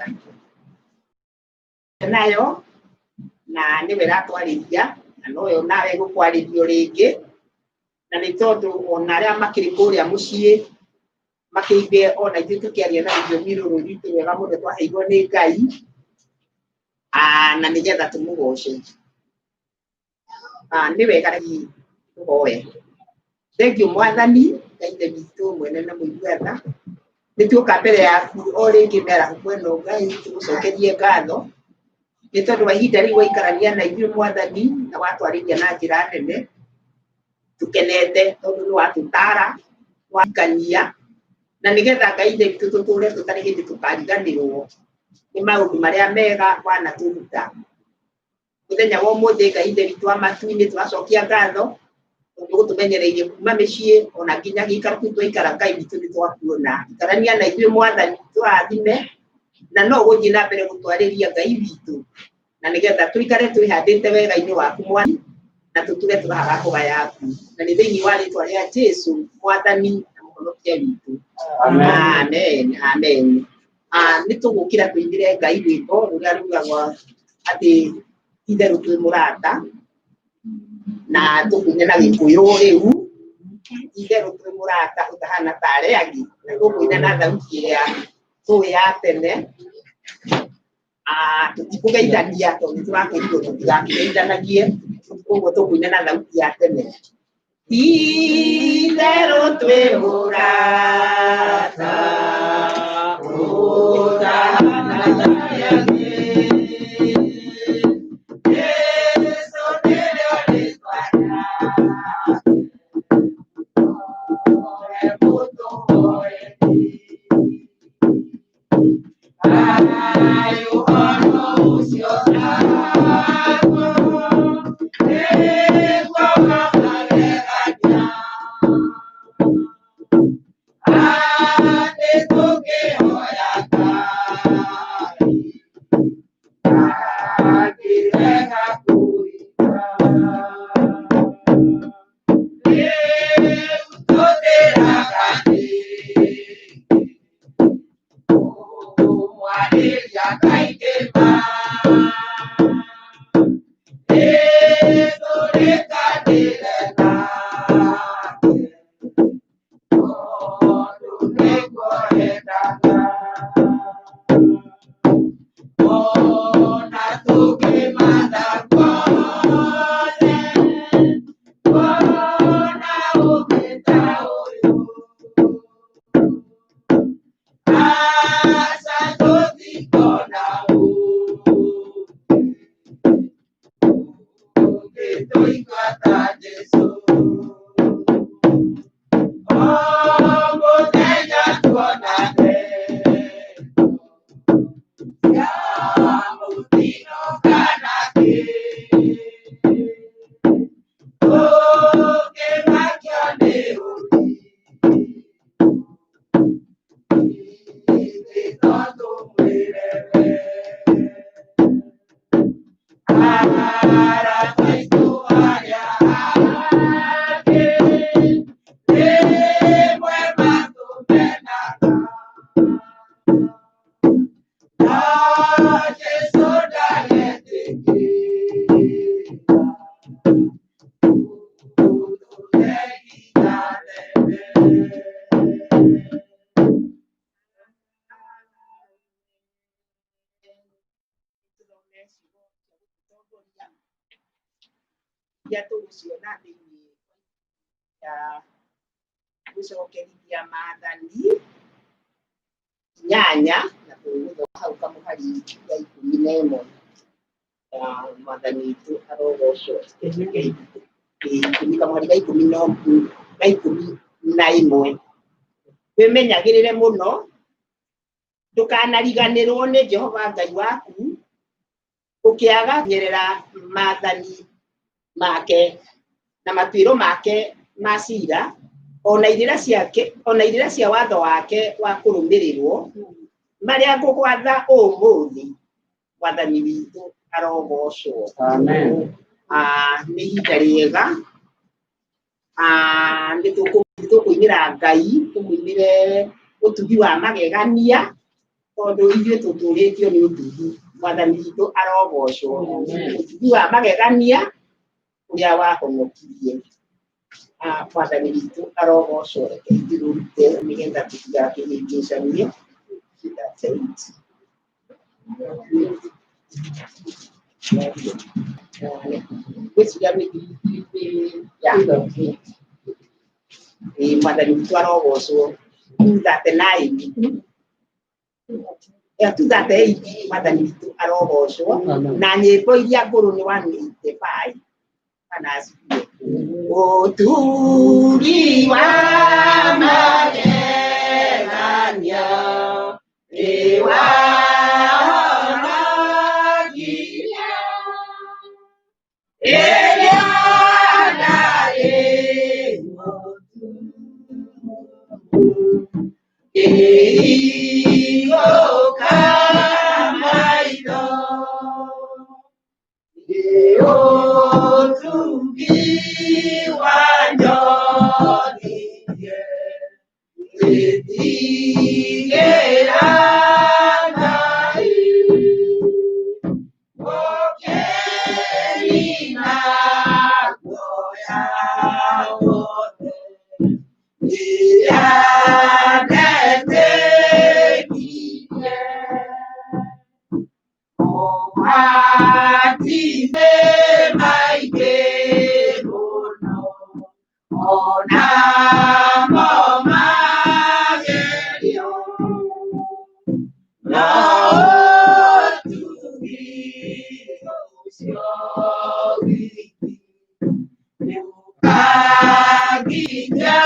Mwathani nayo na nĩwe ĩratwarĩria na noyo nawe ĩgũkwarĩrio rĩngĩ, na nĩ tondũ ona arĩa makĩrĩ kũrĩa mũciĩ makĩigue ona ithuĩ tũkĩaria na rũthiomi rũrũ rwitũ rwega mũno twaheirwo nĩ Ngai, na nĩgetha tũmũgoce. Nĩ wega reke tũhoe. Thengiũ Mwathani, Ngai Ithe witũ mwene na mũigua tha, nĩ tuoka mbere yaku o rĩngĩ mĩarahũko ĩno Ngai tũgũcokerie ngatho nĩ tondũ wa ihinda rĩu waikarania na ithuĩ Mwathani na watwarĩria na njĩra nene, tũkenete tondũ nĩ watũtara, wakania, na nĩgetha Ngai Ithe witũ tũtũre tũtarĩ hĩndĩ tũkariganĩrwo nĩ maũndũ marĩa mega wanatũruta. Mũthenya wa ũmũthĩ Ngai Ithe witũ wa matu-inĩ tũracokia ngatho tondũ ũgũtũmenyereirie kuma mĩciĩ ona nginya gĩikaro kĩu twaikara Ngai witũ nĩ twakuona. Ikarania na ithuĩ Mwathani, tũrathime na no ũgũthiĩ na mbere gũtwarĩria Ngai witũ, na nĩgetha tũikare twĩhandĩte wega-inĩ waku Mwathani, na tũtũre tũrahaga mboga yaku, na nĩ thĩinĩ wa rĩtwa rĩa Jesu Mwathani na Mũhonokia witũ. Amen, amen. Nĩ tũgũkĩra tũinĩre Ngai rwĩmbo rũrĩa rugagwo atĩ itherũ twĩ mũrata, na tũkũine na Gĩkũyũ rĩu, itherũ twĩ mũrata ũtahana ta arĩa angĩ, na tũkũina na thauti ĩrĩa tũĩ ya tene. Tũtikũgeithania tondũ nĩ tũrakĩrirwo tũtigakĩgeithanagie, koguo tũkũina na thauti ya tene. Itherũ twĩ mũrata ũtahana ta arĩa angĩ. Jesũ nĩrĩo rĩtwa rĩake, we mũtũhoeri. Iria tũgũciona thĩinĩ ya gũcokerithia maathani 8, na tũgũthoma hau kamũhari ya 11. Ya Mwathani witũ arogocwo. Kamũhari ga ikũmi na ga 11. Wĩmenyagĩrĩre mũno ndũkanariganĩrwo nĩ Jehova Ngai waku, ũkĩaga kũmenyerera maathani make na matuĩro make ma cira, ona irĩra ciake, ona irĩra cia watho wake wa kũrũmĩrĩrwo, marĩa ngũgwatha ũmũthĩ. Mwathani witũ arogocwo. Amen. Nĩ ihinda rĩega. Nĩ tũkũinĩra Ngai, tũmũinĩre ũtugi wa magegania. Tondũ ithuĩ tũtũrĩtio nĩ ũtugi, Mwathani witũ arogocwo. Ũtugi wa magegania ũrĩa wahonokirie. Mwathani witũ arogocwo. Reke itũrute nĩgetha tũtigakĩhĩngĩcanie. That's it. Ngwĩciria ya Mwathani witũ arogocwo. 239, yeah, 238. Mwathani witũ arogocwo. Na nyĩmbo iria ngũrũ nĩ 185 kana acikue. Ũtugi wa magegania nĩ wahonokirie rĩrĩa ndarĩ mũtumumu, ngĩhingũka maitho nĩ ũtugi wanyonirie gwĩtigĩra Ngai, gũkĩnina guoya wothe rĩrĩa ndetĩkirie. Mogwati-inĩ maingĩ mũno, ona mo magerio, no ũtugi ũcio wiki nĩũkanginya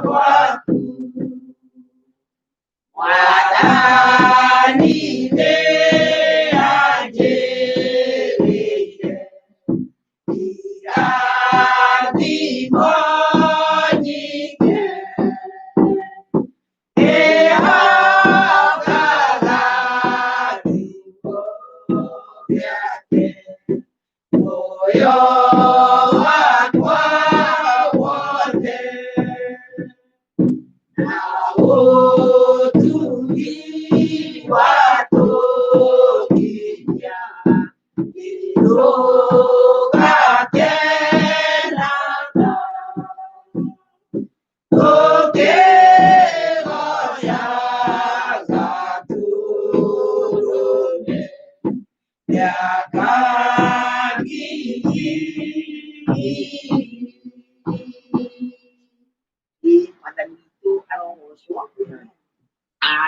gwaku. Mwathani nĩ anjĩrĩire irathimo nyingĩ, ĩhokaga kiugo gĩake, muoyo wakwa wothe. Na ũtugi watũkinya nĩtũgakenaga, tũkĩgocaga tũrũme mĩaka ngiri. Mwathani witũ arogocwo.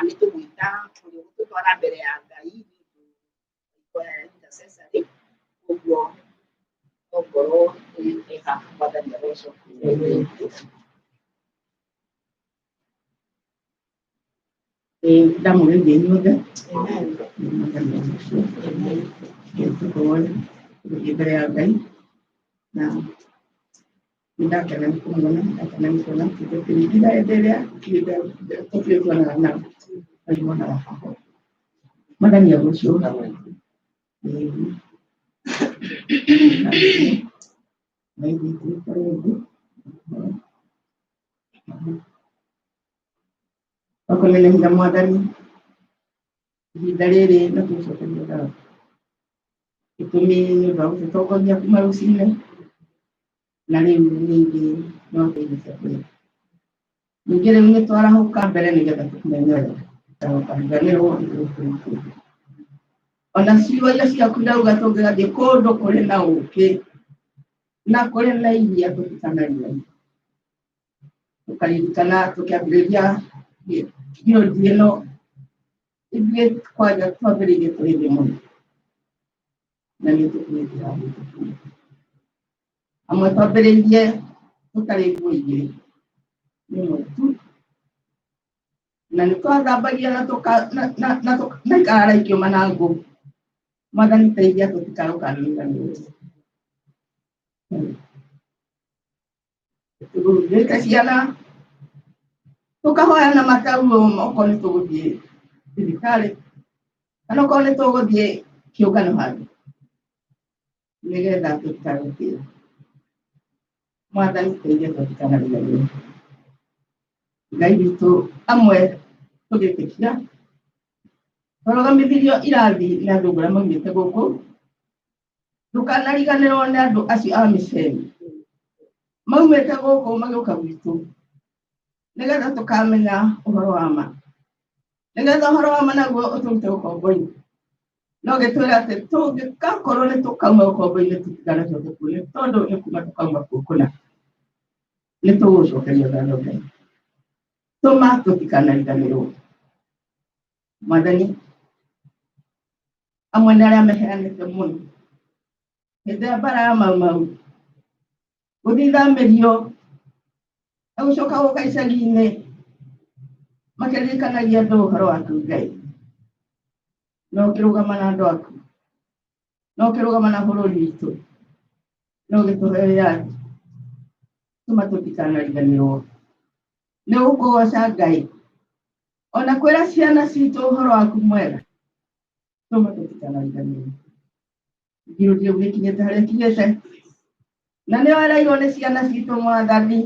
Nĩ tũgwĩta ũrĩa ũgũtũtwara mbere ya Ngai nĩ ũndũ wa intercessory, ũguo ongorwo ĩha. Mwathani arocwo. Ndamũgeithia inyuothe. Mwathani arocwo. Tũkorwo tũgĩthiĩ mbere ya Ngai na nĩndakena nĩ kũmuona, ndakena nĩ kuona tũkĩringira hĩndĩ ĩrĩa tũthiĩ tuonaga nao na monaga haha. Mwathani arocwo. Ngai witũ ĩkorwo thĩ wakũnenehiga. Mwathani, ihinda rĩrĩ na tũgũcokeria ngatho gĩtũmi nĩ ũndũ wa gũtũtongoria kuma rũcinĩ na rĩu ningĩ no tũirio cia kũrĩa. Ningĩ rĩu nĩ twarahũka mbere nĩgetha tũkũmenye wega, tũkariganĩrwo nĩ ona ciugo iria ciaku irauga tũngĩgathiĩ kũndũ kũrĩ na ũkĩ na kũrĩ na iria tũtikanariganĩrwo. Tũkaririkana tũkĩambĩrĩria guild ĩno, ithuĩ kwanja twambĩrĩirie tũrĩ thĩ mũno na nĩ tũkinyĩte handũ tũkinyĩte. Amwe twambĩrĩirie tũtarĩ nguo igĩrĩ, ĩmwe tu, na nĩ twathambagia na tũka na ikarara ikĩũma na ngũ. Mwathani, teithia tũtikarũkanĩriganĩrwo. Tũrutĩte ciana tũkahoya na mataulo, okorwo nĩ tũgũthiĩ thibitarĩ kana okorwo nĩ tũgũthiĩ kĩũngano handũ, nĩgetha tũtikarũtĩre. Mwathani, teithia Twarugamithirio irathi nĩ athũngũ arĩa maumĩte gũkũ. Ndũkanariganĩrwo nĩ andũ acio a mĩceni maumĩte gũkũ magĩũka gwitũ, nĩgetha tũkamenya ũhoro wa ma, nĩgetha ũhoro wa ma naguo ũtũrute ũkombo-inĩ. No gĩtwĩra atĩ tũngĩgakorwo nĩ tũkauma ũkombo-inĩ tũtikanacoke kuo, nĩ tondũ nĩ kuma tũkauma kuo kũna. Nĩ tũgũcokeria ngatho Ngai. Tũma tũtikanariganĩrwo. Mwathani, amwe nĩ arĩa meheanĩte mũno hĩndĩ ya mbara ya Mau Mau, gũthiĩ ithamĩrio na gũcoka gũka icagi-inĩ makĩririkanagia andũ ũhoro waku Ngai. Na ũkĩrũgama na andũ aku, na ũkĩrũgama na bũrũri witũ, na ũgĩtũhe wĩyathi. Tũma tũtikanariganĩrwo nĩ gũkũgoca Ngai, ona kwĩra ciana citũ ũhoro waku mwega. Tũma tũtikanariganĩrwo. Ngirundi rĩu nĩkinyĩte harĩa ĩkinyĩte, na nĩ wereirwo nĩ ciana citũ Mwathani,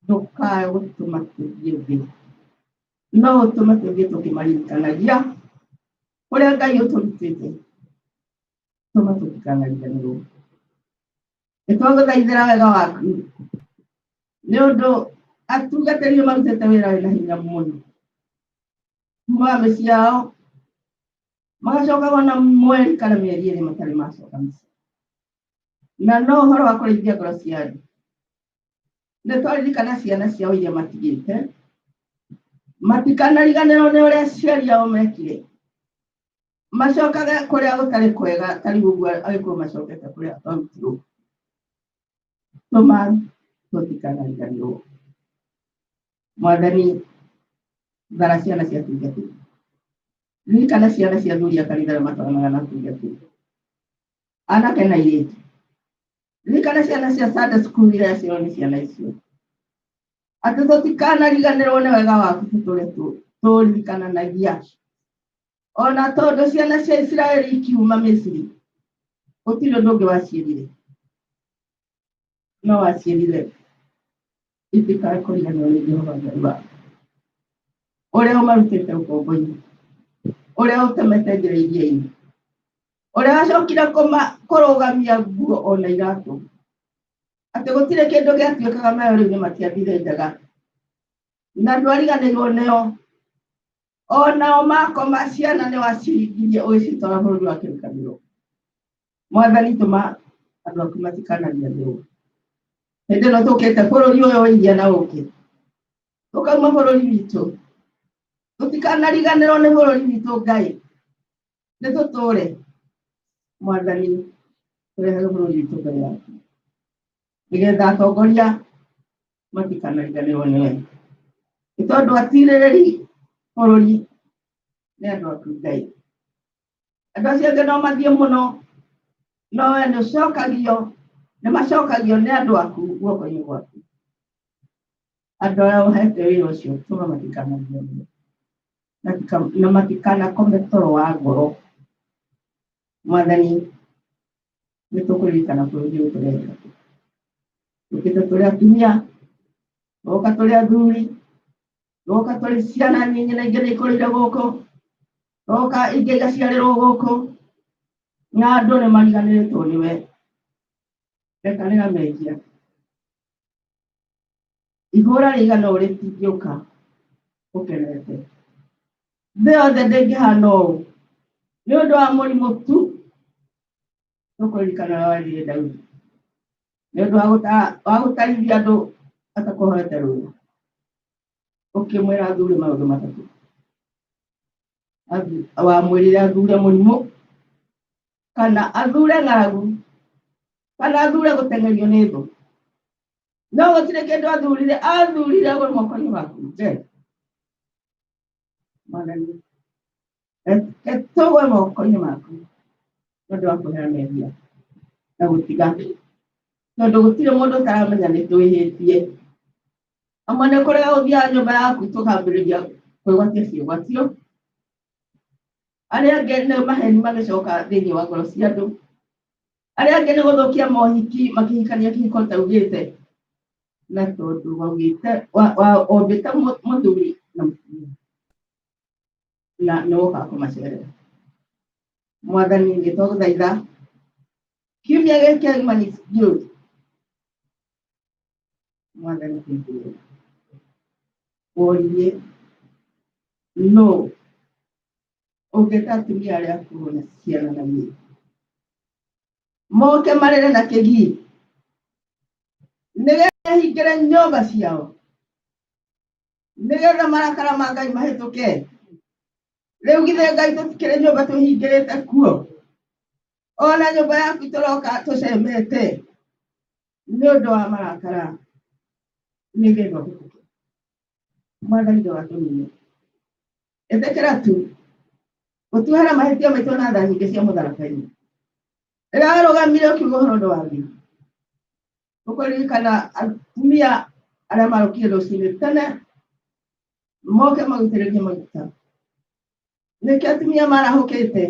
ndũkae gũtũma tũthiĩ thĩ, no ũtũme tũthiĩ tũkĩmaririkanagia kũrĩa Ngai ũtũrutĩte. Tũma tũtikanariganĩrwo. Nĩ twagũthaithĩra wega waku, nĩ ũndũ atungatĩri nĩ marutĩte wĩra wĩna hinya mũno kuma mĩciĩ yao, magacoka ona mweri kana mĩeri ĩrĩ matarĩ macoka mĩciĩ, na no ũhoro wa kũrĩithia ngoro cia andũ. Nĩ twaririkana ciana ciao iria matigĩte, matikanariganĩrwo nĩ ũrĩa aciari ao mekire, macokage kũrĩa gũtarĩ kwega, ta rĩu ũguo agĩkorwo macokete kũrĩa twarutirwo. Tũma tũtikanariganĩrwo. Mwathani, thara ciana cia atungatĩri, ririkana ciana cia athuri a kanitha arĩa matwaranaga na atungatĩri, anake na airĩtu. Ririkana ciana cia Sunday school iria ciao nĩ ciana icio, atĩ tũtikanariganĩrwo nĩ wega waku, tũtũre tũririkananagia. Ona tondũ ciana cia Isiraeli ikiuma Misiri, gũtirĩ ũndũ ũngĩ waciĩrire, no waciĩrire itikae kũriganĩrwo nĩ Jehova Ngai wao, ũrĩa ũmarutĩte ũkombo-inĩ, ũrĩa ũtemete njĩra iria-inĩ, ũrĩa wacokire kũrũgamia nguo ona iratũ, atĩ gũtirĩ kĩndũ gĩatuĩkaga nayo rĩu nĩ matiathire njaga, na ndwariganĩirwo nĩo. Onao makoma ciana nĩ waciringirie ũgĩcitwara bũrũri wa kĩrĩkanĩro. Mwathani, tũma andũ aku matikanariganĩrwo hĩndĩ ĩno tũkĩte bũrũri ũyũ wa iria na ũkĩ, tũkauma bũrũri witũ, tũtikanariganĩrwo nĩ bũrũri witũ. Ngai, nĩ tũtũre Mwathani, tũrehage bũrũri witũ mbere yaku, nĩgetha atongoria matikanariganĩrwo nĩwe, nĩ tondũ atirĩrĩri bũrũri nĩ andũ aku Ngai. Andũ acio angĩ no mathiĩ mũno, no we nĩ ũcokagio, nĩ macokagio nĩ andũ aku guoko-inĩ gwaku. Andũ arĩa ũhete wĩra ũcio, tũma matikanariganĩrwo na matikanakome toro wa ngoro. Mwathani, nĩ tũkũririkana bũrũri ũyũ tũrenda. Tũkĩte tũrĩ atumia, tũgoka tũrĩ athuri, tũgoka tũrĩ ciana nyingĩ, na ingĩ nĩ ikũrĩire gũkũ, tũgoka ingĩ igaciarĩrwo gũkũ, na andũ nĩ mariganĩrĩtwo nĩwe. Rekanĩra mehia. Ihũra rĩigana ũũ rĩtingĩũka ũkenete. Thĩ yothe ndĩngĩhana ũũ nĩ ũndũ wa mũrimũ tu. Tũkũririkana ũrĩa werire Daudi nĩ ũndũ wa gũtarithia andũ atakũhoete rũtha, ũkĩmwĩra athure maũndũ matatũ. Wamwĩrire athure mũrimũ, kana athure ng'aragu, kana athure gũteng'erio nĩ thũ. No gũtirĩ kĩndũ athurire, athurire agwe moko-inĩ maku. Ngai, Mwathani, reke tũgwe moko-inĩ maku nĩ ũndũ wa kwĩhera mehia na gũtiga, tondũ gũtirĩ mũndũ ũtaramenya nĩ twĩhĩtie. Amwe nĩ kũrega gũthiaga nyũmba yaku, tũkambĩrĩria kwĩgwatia ciĩgwatio. Arĩa angĩ nĩ maheni magĩcoka thĩinĩ wa ngoro cia andũ. Arĩa angĩ nĩ gũthũkia mohiki, makĩhikania kĩhiko ũtaugĩte, na tondũ waugĩte ombĩte mũthuri na mũtumia. Na nĩ wokaga kũmacerera. Mwathani, nĩ twagũthaitha kiumia gĩkĩ kĩa Humanist Guild, Mwathani, kũiguĩra woririe no ũngĩta atumia arĩa akũrũ na ciana na airĩtu moke marĩre na kĩgii nĩgetha hingĩre nyũmba ciao, nĩgetha marakara ma Ngai mahĩtũke. Rĩu githĩ Ngai tũtikĩrĩ nyũmba tũhingĩrĩte kuo? Ona nyũmba yaku tũroka tũcemete nĩ ũndũ wa marakara, nĩgetha ũhĩtũke. Mwathani, ndũgatũnine, ĩtĩkĩra tu gũtuohera mahĩtia maitũ na tha nyingĩ cia mũtharaba-inĩ. Rĩrĩa warũgamire ũkiuga ũhoro ũndũ wa thĩ, ũkũririkana atumia arĩa marũkire rũcinĩ tene moke magũitĩrĩrie maguta. Nĩkĩo atumia marahũkĩte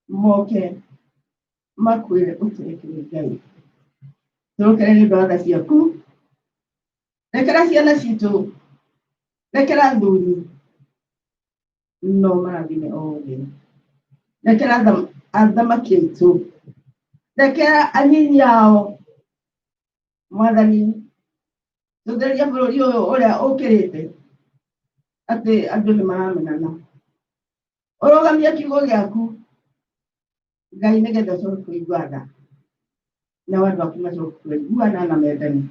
moke makwĩre ũtũrekere Ngai, tũrũkere nĩ ũndũ wa tha ciaku. Rekera ciana citũ, rekera athuri, no marathime othe. Rekera athamaki aitũ, rekera anyinyi ao. Mwathani, tũtherie bũrũri ũyũ ũrĩa ũkĩrĩte atĩ andũ nĩ maramenana. Ũrũgamie kiugo gĩaku, Ngai, nĩgetha ũcoke kũigua tha nao andũ aku macoke kũiguana na mendane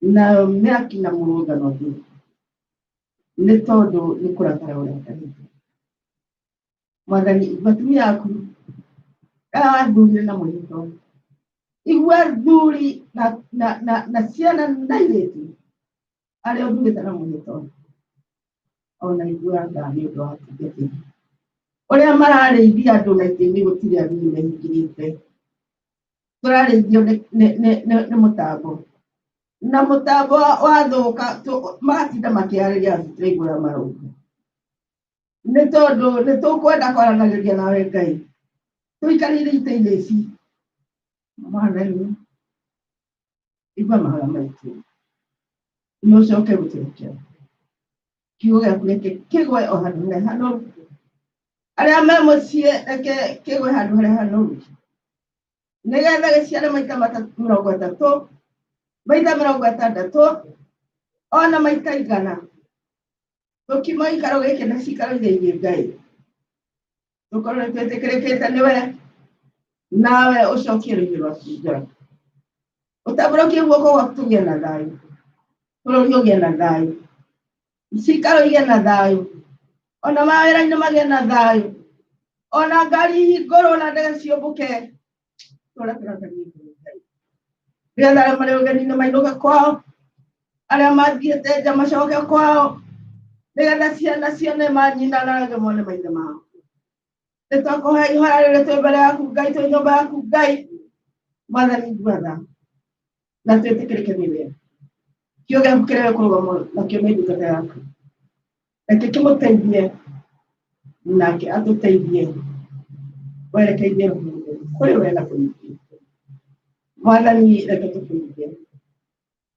na mĩaki na mũrũngano ũngĩ, nĩ tondũ nĩ kũrakara ũrakarĩte. Mwathani, igua atumia aku arĩa wathurire na mwĩhĩtwa, igua athuri na ciana na airĩtu arĩa ũthurĩte na mwĩhĩtwa, ona igua tha nĩ ũndũ wa atungatĩri ũrĩa mararĩithia andũ na itĩ-inĩ. Gũtirĩ athuri mehingĩrĩte, tũrarĩithio nĩ mũtambo, na mũtambo wathũka magatinda makĩarĩria, tũraigua ũrĩa marauga, nĩ tondũ nĩ tũkwenda kwaranagĩria nawe Ngai tũikarĩire itĩ-inĩ ici. Mwathani, igua mahoya maitũ na ũcoke gũtũrekera. Kiugo gĩaku reke kĩgwe o handũ harĩa hanoru. Arĩa me mũciĩ, reke kĩgwe handũ harĩa hanoru, nĩgetha gĩciare maita 30, maita 60, ona maita 100. Tũkiuma gĩikaro gĩkĩ na cikaro iria ingĩ, Ngai, tũkorwo nĩ twĩtĩkĩrĩkĩte nĩwe, nawe ũcokie rũhiũ rwaku njora, ũtambũrũkie guoko gwaku, tũgĩe na thayũ, bũrũri ũgĩe na thayũ, cikaro igĩe na thayũ, ona mawĩra-inĩ magĩe na thayũ, ona ngari ihingũrwo na ndege ciũmbũke tũrĩa tũratariĩ igũrũ, Ngai, nĩgetha arĩa marĩ ũgeni-inĩ mainũke kwao, arĩa mathiĩte nja macoke kwao, nĩgetha ciana cione manyina na angĩ mone maithe mao. Nĩ twakũhoya ihoya rĩrĩ twĩ mbere yaku, Ngai, twĩ nyũmba yaku, Ngai. Mwathani, igua tha na twĩtĩkĩrĩke nĩwe. Kiugo gĩaku kĩrĩa gĩkũrũgama nakĩo nĩ ndungata yaku, reke kĩmũteithie nake atũteithie werekeirie roho mũtheru kũrĩ we na kũnyitio. Mwathani, reke tũkũigue,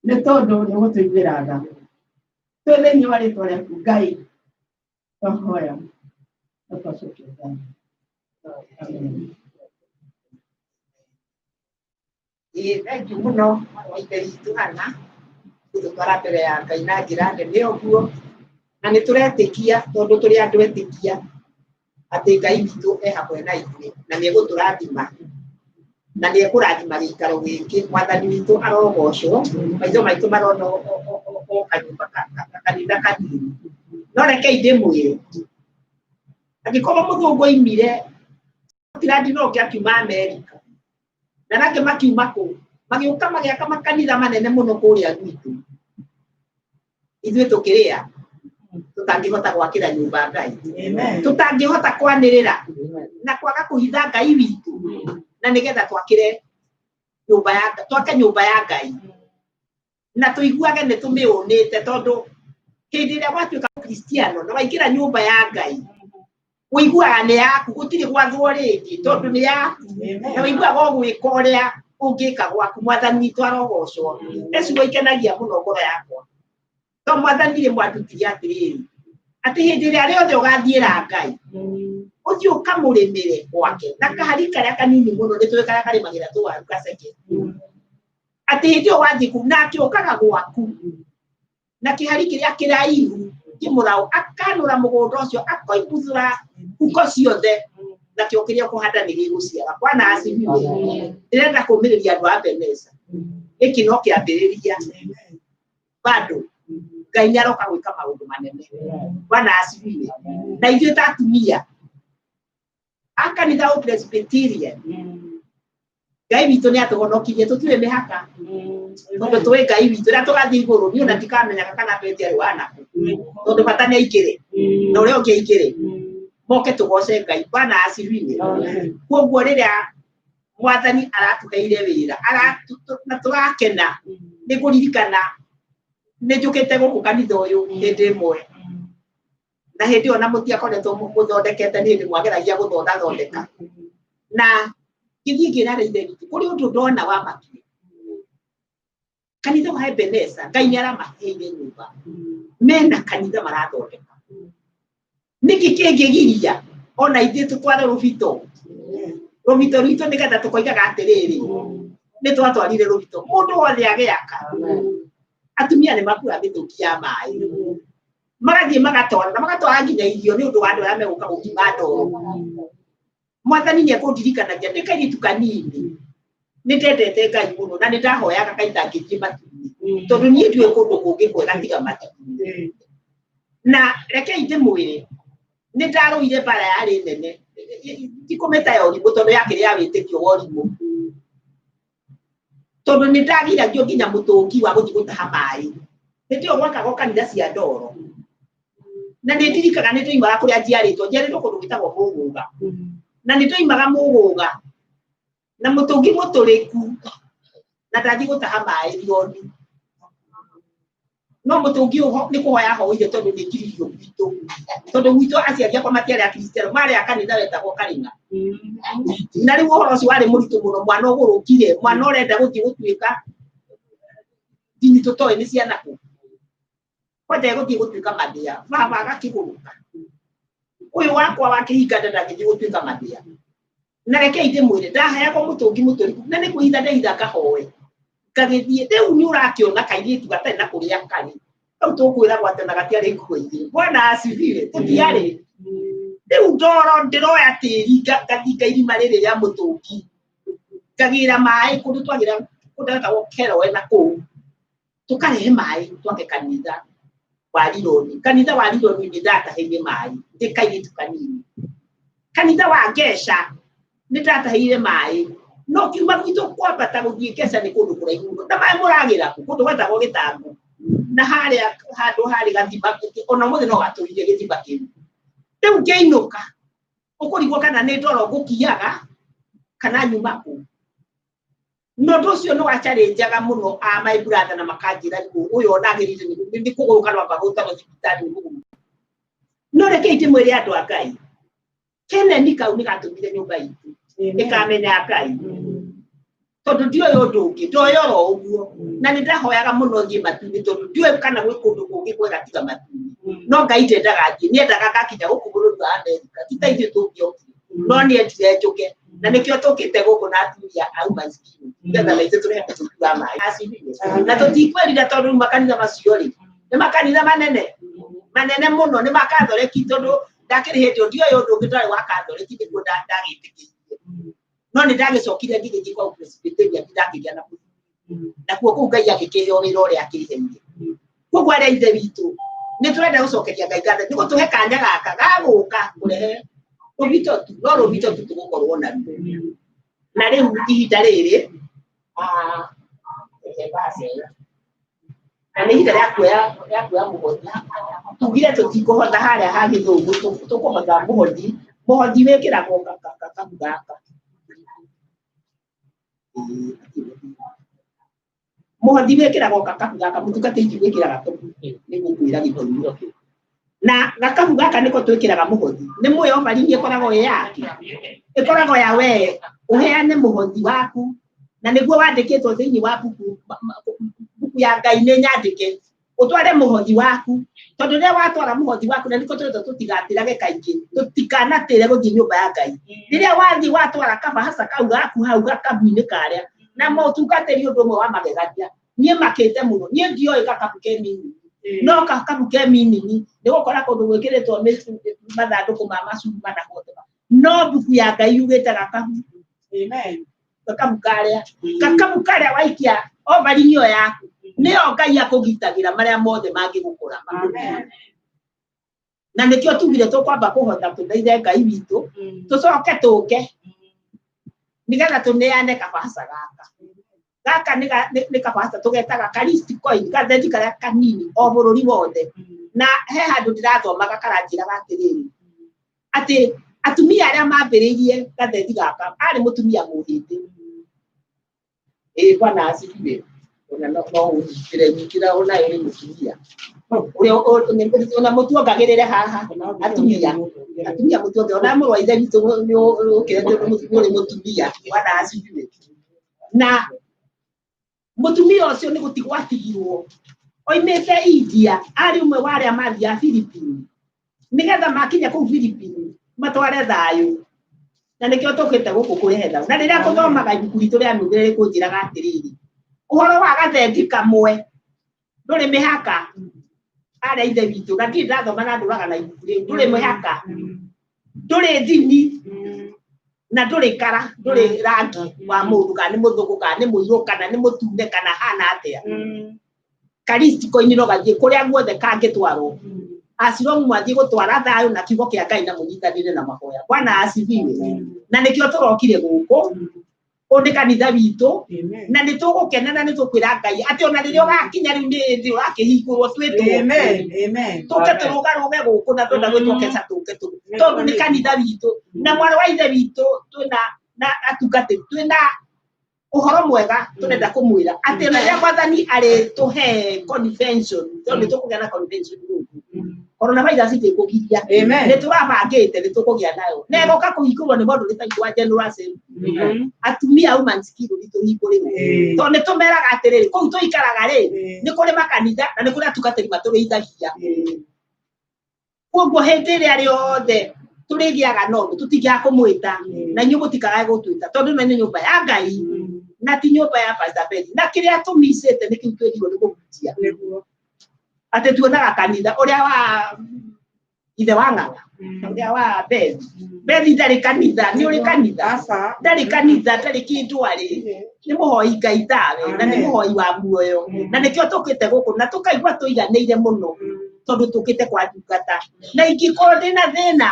nĩ tondũ nĩ ũgũtũiguĩra tha. Twĩ thĩinĩ wa rĩtwa rĩaku, Ngai, twahoya na twacokia ngatho. Amen. Ĩĩ, thengiũ mũno mwarĩ wa ithe witũ Hana gũtũtwara mbere ya Ngai na njĩra nene ũguo, na nĩ tũretĩkia, tondũ tũrĩ andũ etĩkia, atĩ Ngai witũ e hamwe na ithuĩ na nĩ egũtũrathima na nĩ ekũrathima gĩikaro gĩkĩ. Mwathani witũ arogocwo. Maitho maitũ marona o kanyũmba kanitha kanini, no rekei ndĩmwĩre, angĩkorwo mũthũngũ oimire Scotland no ũngĩ akiuma Amerika na arĩa angĩ makiuma kũ, magĩũka magĩaka makanitha manene mũno kũrĩa gwitũ, ithuĩ tũkĩrĩa tũtangĩhota gwakĩra nyũmba Ngai, tũtangĩhota kwanĩrĩra na kwaga kũhitha Ngai witũ na nĩgetha twakĩre nyũmba ya twake nyũmba ya Ngai na tũiguage nĩ tũmĩũnĩte, tondũ hĩndĩ ĩrĩa watuĩka Kristiano na waingĩra nyũmba ya Ngai, ũiguaga nĩ yaku, gũtirĩ gwathwo rĩngĩ, tondũ nĩ yaku, na ũiguaga ũgwĩka ũrĩa ũngĩka gwaku. Mwathani witũ arogocwo. Nĩ ciugo ikenagia mũno ngoro yakwa, to Mwathani rĩmwe andutire atĩrĩrĩ, Atä hä ndä ä rä a rä othe å gathiä ra Ngai ũthiĩ ũkamũrĩmĩre gwake na kahari karĩa kanini mũno nĩ tũĩ karĩa karĩmagĩra tũwaru gaceke atĩ hĩndĩ ĩyo wathiĩ kũu nake ũkaga gwaku na kĩhari kĩrĩa kĩraihu kĩmũraũ akanũra mũgũnda ũcio akoimbuthũra huko ciothe nakĩo kĩrĩa ũkũhanda nĩ gĩgũciara. Bwana asifiwe. Ndĩrenda kũmĩrĩria andũ a Beneza, gĩkĩ no kĩambĩrĩria, bado Ngai nĩ aroka gwĩka maũndũ manene. Bwana asifiwe. Na ithuĩ ta atumia a kanitha wa Presbyterian, Ngai witũ nĩ atũhonokirie, tũtirĩ mĩhaka tondũ tũĩ Ngai witũ rĩrĩa tũgathiĩ igũrũ niĩ ona ndikamenyaga kana Beti arĩ wanakũ tondũ bata nĩ aingĩre na ũrĩa ũngĩ aingĩre moke tũgoce Ngai. Bwana asifiwe. Koguo rĩrĩa mwathani aratũheire wĩra na tũrakena nĩ kũririkana nĩ njũkĩte gũkũ kanitha ũyũ hĩndĩ ĩmwe na hĩndĩ ĩyo na mũtiakoretwo mũthondekete nĩ hĩndĩ mwageragia gũthondathondeka na ngĩthiĩ ngĩra ithe witũ kũrĩ ũndũ ndona wa makia kanitha wa Ebeneza. Ngai nĩ aramaheire nyũmba mena kanitha marathondeka, nĩkĩ kĩngĩgiria ona ithuĩ tũtware rũbito rũbito rwitũ nĩgetha tũkoigaga atĩrĩrĩ nĩ twatwarire rũbito mũndũ wothe agĩaka. Atumia nĩ makuaga mĩtũngi ya maĩ magathiĩ magatwara na magatwara nginya irio nĩ ũndũ wa andũ arĩa megũka gũkima ndoro. Mwathani nĩ ekũndirikanagia ndĩ kairĩtu kanini nĩ ndendete Ngai mũno na nĩ ndahoyaga Ngai ndangĩthiĩ matu-inĩ tondũ niĩ ndiũĩ kũndũ kũngĩ kwega tiga matu-inĩ. Na rekei ndĩmwĩre nĩ ndarũire mbara yarĩ nene, tikũmĩta ya ũrimũ tondũ yakĩrĩ ya wĩtĩkio wa ũrimũ, tondũ nĩ ndagiragio nginya mũtũngi wa gũthiĩ gũtaha maĩ hĩndĩ ĩyo gwakagwo kanitha cia ndoro. Na nĩ ndirikaga nĩ ndoimaga kũrĩa njiarĩtwo, njiarĩtwo kũndũ gwĩtagwo Mũgũga, na nĩ ndoimaga Mũgũga na mũtũngi mũtũrĩku na ndathiĩ gũtaha maĩ Rioni, no mũtũngi ũyũ nĩ kũhoya hoire tondũ nĩ ngiririo gwitũ, tondũ gwitũ aciari akwa matiarĩ akristiano, marĩ a kanitha wetagwo Karĩng'a. Na rĩu ũhoro ũcio warĩ mũritũ mũno, mwana ũgũrũkire, mwana ũrenda gũthiĩ gũtuĩka ndini tũtoĩ nĩ ciana kũ kwanja gũthiĩ gũtuĩka mathĩa, baba agakĩgũrũka ũyũ wakwa wa kĩhinga ndangĩthiĩ gũtuĩka mathĩa. Na rekei ndĩmwĩre ndaheagwo mũtũngi mũtũriku na nĩ kwĩhitha ndehitha ngahoe ngagĩthiĩ. Rĩu nĩ ũrakĩona kairĩtu gatarĩ na kũrĩa karĩ kau tũkwĩragwo atĩ ona gatiarĩ nguo igĩrĩ. Bwana asifiwe. Tũtiarĩ rĩu ndoro ndĩroya tĩri ngathinga irima rĩrĩ rĩa mũtũngi ngagĩra maĩ kũndũ twagĩra kũndũ gwetagwo Keroe na kũu tũkarehe maĩ twake kanitha wa Rironi. Kanitha wa Rironi nĩ ndatahĩire maĩ ndĩ kairĩtu kanini. Kanitha wa Ngeca nĩ ndatahĩire maĩ, no kiuma gwitũ kwambata gũthiĩ Ngeca nĩ kũndũ kũraihu mũno na maĩ mũragĩra kũ kũndũ gwetagwo Gĩtangũ na harĩa handũ harĩ gathima ona ũmũthĩ no gatũrire gĩthima kĩu. Rĩu ngĩinũka ũkũrigwo kana nĩ ndoro ngũkiaga kana nyuma kũ. Na ũndũ ũcio nĩ wacarĩnjaga mũno a my brother na makanjĩra rĩu ũyũ ona agĩrĩire nĩ kũgũrũka no amba gũtwarwo thibitarĩ nĩ mũgũrũki. No rekei ndĩmwĩre andũ a Ngai, keneni kau nĩ gatũmire nyũmba itũ ĩkamenya Ngai, tondũ ndioĩ ũndũ ũngĩ, ndoĩ oro ũguo. Na nĩ ndahoyaga mũno thiĩ matu-inĩ tondũ ndioĩ kana gwĩ kũndũ kũngĩ kwega tiga matu-inĩ. No Ngai ndendaga thiĩ, nĩ endaga ngakinya gũkũ bũrũri wa Amerika, ti ta ithuĩ tũngĩokire, no nĩ endire njũke na nĩkĩo tũkĩte gũkũ na atumia au maskini nĩgetha na ithuĩ tũrehe mũtũngi wa maĩ acirie na tũtikwĩrira tondũ rĩu makanitha macio rĩ nĩ makanitha manene manene mũno, nĩ makathoreki tondũ ndakĩrĩ hĩndĩ ĩyo ndioĩ ũndũ ũngĩ ndarĩ wa kathoreki nĩguo ndagĩtĩkĩirie. No nĩ ndagĩcokire ngĩgĩthiĩ kwa Presbyterian ndakĩgĩa na mũthuri nakuo kũu Ngai agĩkĩhe o wĩra ũrĩa akĩheire. Koguo arĩa ithe witũ nĩ tũrenda gũcokeria Ngai ngatho nĩ gũtũhe kanya gaka ga gũka kũrehe rũbito tu, no rũbito tu tũgũkorwo naruo. Na rĩu ihinda rĩrĩ reke mbacere. Na nĩ ihinda rĩa kuoya mũhothi. Tugire tũtikũhotha harĩa ha gĩthũngũ, tũkũhotha mũhothi. Mũhothi wĩkĩragwo gakabu gaka. Mũhothi wĩkĩragwo gakabu gaka, mũtungatĩri gwĩkĩra gakabu nĩ gũkwĩra gĩtũmi. Na gakabu gaka nĩko twĩkĩraga mũhothi. Nĩ mũĩ offering ĩkoragwo ĩ yake, ĩkoragwo ya we ũheane mũhothi waku, na nĩguo wandĩkĩtwo thĩinĩ wa buku ya Ngai nĩ nyandĩke. Ũtware mũhothi waku, tondũ rĩrĩa watwara mũhothi waku, na nĩkĩo tũretwo tũtigatĩrage kaingĩ, tũtikanatĩre gũthiĩ nyũmba ya Ngai. Rĩrĩa wathiĩ watwara kabahaca kau gaku hau gakabu-inĩ karĩa, na motungatĩri ũndũ ũmwe wa magegania, niĩ makĩte mũno, niĩ ndioĩ gakabu ke minini, no gakabu ke minini nĩ gũkora kũndũ gwĩkĩrĩtwo mathandũkũ ma macuma na guothe, no mbuku ya Ngai yugĩte gakabu. Amen. Gakabu karĩa, gakabu karĩa waikia offering ĩyo yaku, nĩyo Ngai akũgitagĩra marĩa mothe mangĩgũkora. Amen. Na nĩkĩo tugire tũkwamba kũhota tũthaithe Ngai witũ, tũcoke tũke nĩgetha tũneane kabahaca gaka. Gaka nĩ kabahaca tũgetaga ka-list coin, gathendi karĩa kanini o bũrũri wothe. Na he handũ ndĩrathomaga karanjĩraga atĩrĩrĩ, atĩ atumia arĩa mambĩrĩirie gathendi gaka, arĩ mũtumia mũhĩndĩ. Ĩĩ bwana asifiwe. Ona no no ũnyitĩre nyitĩra, ona ũrĩ mũtumia. Ũrĩa ona mũtuongagĩrĩre haha atumia, atumia mũtuonge, ona mũrũ wa ithe witũ nĩ ũkĩre ũrĩ mũtumia. Bwana asifiwe. Na mũtumia ũcio nĩ gũtigwo atigirwo oimĩte India, arĩ ũmwe wa arĩa mathiaga Philippines, nĩgetha makinya kũu Philippines matware thayũ, na nĩkĩo tũkĩte gũkũ kũrehe thayũ. Na rĩrĩa ngũthomaga ibuku ritũ rĩa mĩugĩre rĩkũnjĩraga atĩrĩrĩ, ũhoro wa gathendi kamwe ndũrĩ mĩhaka, arĩa ithe witũ, na ndirĩ ndathoma na ndũraga na ibuku rĩu, ndũrĩ mĩhaka, ndũrĩ ndini, na ndũrĩ kara, ndũrĩ rangi wa mũndũ, kana nĩ mũthũngũ, kana nĩ mũirũ, kana nĩ mũtune, kana hana atĩa. Karistiko-inĩ no gathiĩ kũrĩa guothe kangĩtwarwo, as long mwathiĩ gũtwara thayũ na kiugo kĩa Ngai na mũnyitanĩre na mahoya. Bwana asifiwe. Na nĩkĩo tũrokire gũkũ, ũyũ nĩ kanitha witũ, Amen. na nĩ tũgũkena na nĩ tũkwĩra Ngai atĩ ona rĩrĩa ũgakinya rĩu nĩ hĩndĩ ũrakĩhingũrwo twĩtwo, Amen. Amen. tũke tũrũgarũge gũkũ, na twenda gwĩtwo keca tũke tũ, tondũ nĩ kanitha witũ. Na mwarĩ wa ithe witũ twĩna na atungatĩri, twĩna ũhoro mwega tũrenda kũmwĩra atĩ ona rĩrĩa mwathani arĩtũhe convention, tondũ nĩ tũkũgĩa na convention gũkũ, coronavirus ndĩkũgiria. Amen. Nĩ tũrabangĩte nĩ tũkũgĩa nayo, na ĩgoka kũhingũrwo nĩ mũndũ rĩtaitũ wa General Assembly, atumia women's skill tũhingũrĩrwo, tondũ nĩ tũmeraga atĩrĩrĩ, kũu tũikaraga rĩ, nĩ kũrĩ makanitha na nĩ kũrĩ atungatĩri matũrĩithagia. Koguo hĩndĩ ĩrĩa rĩothe tũrĩgĩaga na ũndũ, tũtingĩaga kũmwĩta, na inyuĩ mũtikagae gũtwĩta, tondũ ĩno nĩ nyũmba ya Ngai na ti nyũmba ya Pastor Betty. Na kĩrĩa tũmicĩte nĩ kĩu twĩrirwo nĩ kũhunjia, atĩ tuonaga kanitha ũrĩa wa ithe wa ng'ang'a, ũrĩa wa Beth. Beth ndarĩ kanitha, nĩ ũrĩ kanitha? Aca. Ndarĩ kanitha, ndarĩ kĩndũ arĩ, nĩ mũhoi Ngai tawe, na nĩ Amen. mũhoi wa muoyo. Na nĩkĩo tũkĩte gũkũ na tũkaigua tũiganĩire mũno, tondũ tũkĩte kwa ndungata, na ingĩkorwo ndĩna thĩna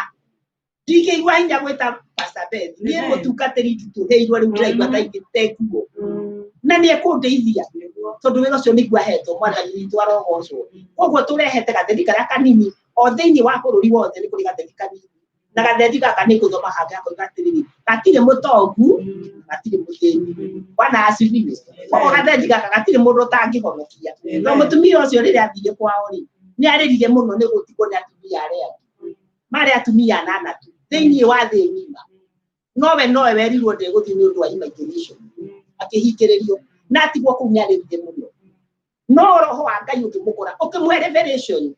ndingĩigua hinya gwĩta Pastor Beth, niĩ Amen. mũtungatĩri nditũhĩirwo rĩu ndĩraigua ta ingĩte nguo, na nĩ ekũndeithia, tondũ wĩra ũcio nĩguo ahetwo. Mwathani witũ arogocwo. Koguo tũrehete gathendi karĩa kanini o thĩinĩ wa bũrũri wothe, nĩ kũrĩ gathendi kanini, na gathendi gaka nĩ ngũthoma hangĩ gakoiga atĩrĩrĩ, gatirĩ mũtongu, gatirĩ mũthĩni. Bwana asifiwe. Koguo gathendi gaka gatirĩ mũndũ ũtangĩhonokia. No mũtumia ũcio rĩrĩa athire kwao rĩ, nĩ arĩrire mũno nĩ gũtigwo nĩ atumia arĩa angĩ, marĩ atumia anana tu thĩinĩ wa thĩ ng'ima, nowe nowe werirwo ndegũthiĩ nĩ ũndũ wa immigration, akĩhingĩrĩrio na atigwo kũu. Nĩ arĩrire mũno, no roho wa Ngai ũkĩmũkora, ũkĩmũhe revelation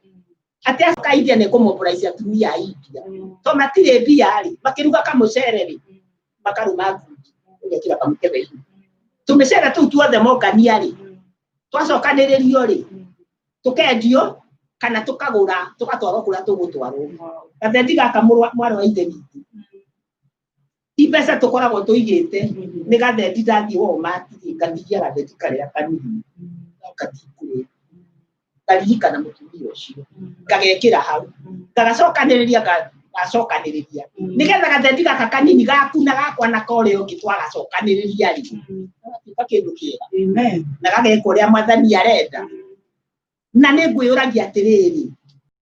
atĩ acoka India nĩ kũmobilize atumia a India, to matirĩ mbia rĩ, makĩruga kamũcere rĩ, makarũma ngundi, ũgekĩra kamũkebe-inĩ tũmĩcere tũu tuothe mongania rĩ, twacokanĩrĩrio rĩ, tũkendio kana tũkagũra, tũgatwarwo kũrĩa tũgũtwarwo. Gathendi gaka, mwarĩ wa ithe witũ, ti mbeca tũkoragwo tũigĩte, nĩ gathendi. Ndathiĩ Walmart rĩ, ngatigia gathendi karĩa kanini, ngatikũrĩa, ngaririkana mũtumia ũcio, ngagekĩra hau, ngagacokanĩrĩria, ngacokanĩrĩria nĩgetha gathendi gaka kanini gaku na gakwa na korĩa ũngĩ twagacokanĩrĩria rĩ, gagatuĩka kĩndũ kĩega. Amen. Na gageka ũrĩa mwathani arenda. Na nĩ ngwĩyũragia atĩrĩrĩ,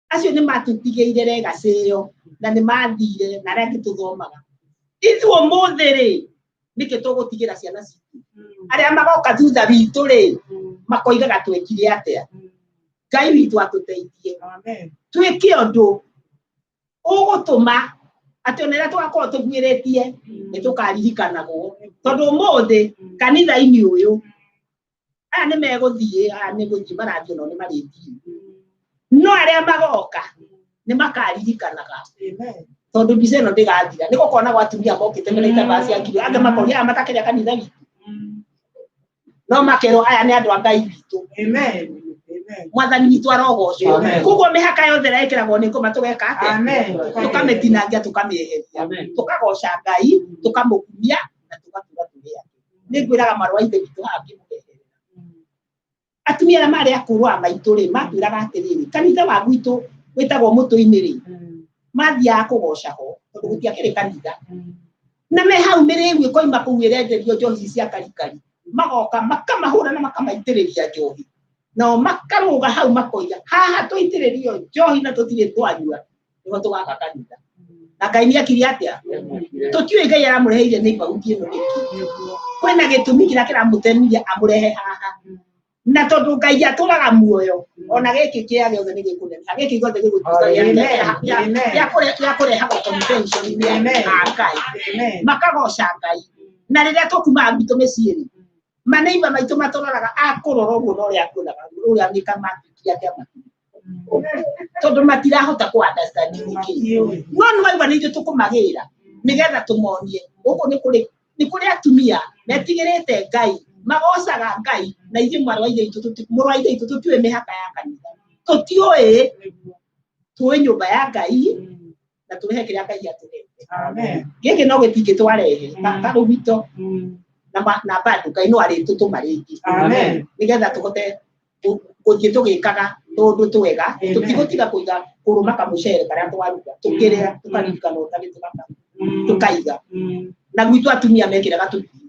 acio nĩ matũtigĩire legacy ĩyo na nĩ mathire, na arĩa angĩ tũthomaga ithuĩ ũmũthĩ rĩ, nĩkĩ tũgũtigĩra ciana citũ? Arĩa magoka thutha witũ rĩ, makoigaga twekire atĩa? Ngai witũ atũteithie. Amen. Twĩke ũndũ ũgũtũma atĩ ona rĩrĩa tũgakorwo tũbuĩrĩtie nĩ tũkaririkanagwo, tondũ ũmũthĩ kanitha-inĩ ũyũ Aya nĩ megũthiĩ, aya nĩ gũthiĩ marathiĩ no nĩ marĩthiĩ. No arĩa magoka nĩ makaririkanaga tondũ mbica ĩno ndĩgathira. Nĩ gũkonagwo atumia mokĩte mena itambaya cia ngiri, angĩ makoria aya matakĩrĩa kanitha witũ. No makerwo aya nĩ andũ a Ngai witũ. Mwathani witũ arogocwo. Koguo mĩhaka yothe ĩrĩa ĩkĩragwo nĩ ngoma tũgeka atĩa? Tũkamĩtinangia, tũkamĩeheria, tũkagoca Ngai, tũkamũkumia na tũgatura tũrĩ ake. Nĩ ngwĩraga marũa ithe witũ haha ngĩmũreherera. Atumia arĩa marĩ akũrũ a maitũ rĩ, matwĩraga atĩrĩrĩ, kanitha wa gwitũ wĩtagwo mũtũ-inĩ rĩ, mathiaga kũgoca ho tondũ gũtiakĩrĩ kanitha. Na me hau mĩrĩu ĩkoima kũu ĩrenderio njohi cia karikari, magoka makamahũra na makamaitĩrĩria njohi. Nao makarũga hau makoiga, haha tũitĩrĩrio njohi na tũtirĩ twanyua, nĩho tũgaka kanitha. Na Ngai nĩ ekire atĩa? Tũtiũĩ Ngai aramũreheire nĩ ibaguti ĩno nĩkĩ. Kwĩna gĩtũmi kĩrĩa kĩramũtemirie amũrehe haha. Na tondũ Ngai atũraga muoyo, ona gĩkĩ kĩa gĩothe nĩ gĩkũneneha, gĩkĩ gĩothe gĩgũtuĩka gĩa kũrehaga convention nĩ a Ngai. Makagoca Ngai. Na rĩrĩa tũkumaga gwitũ mĩciĩ rĩ, maneiba maitũ matũroraga akũrora ũguo na ũrĩa akuonaga ũrĩa nĩ kamatukia kĩa tondũ matirahota kũ understand nĩkĩ. No nĩ waigua nĩ ithuĩ tũkũmagĩra nĩgetha tũmonie gũkũ nĩ kũrĩ nĩ kũrĩ atumia metigĩrĩte Ngai, magocaga Ngai, na ithuĩ mwarĩ wa ithe witũ mũrũ wa ithe witũ tũtiũĩ mĩhaka ya kanitha, tũtiũĩ, tũĩ nyũmba ya Ngai na tũrehe kĩrĩa Ngai atũhete. Gĩkĩ no gĩtingĩ twarehe ta rũgito na na bado Ngai no arĩtũtũma rĩngĩ nĩgetha tũhote gũthiĩ tũgĩkaga tũũndũ twega. Tũtigũtiga kũiga kũrũma kamũcere karĩa twaruga tũkĩrĩa tũkaririkana ũtarĩ tũkaiga. Na gwitũ atumia mekĩraga tũbiriti,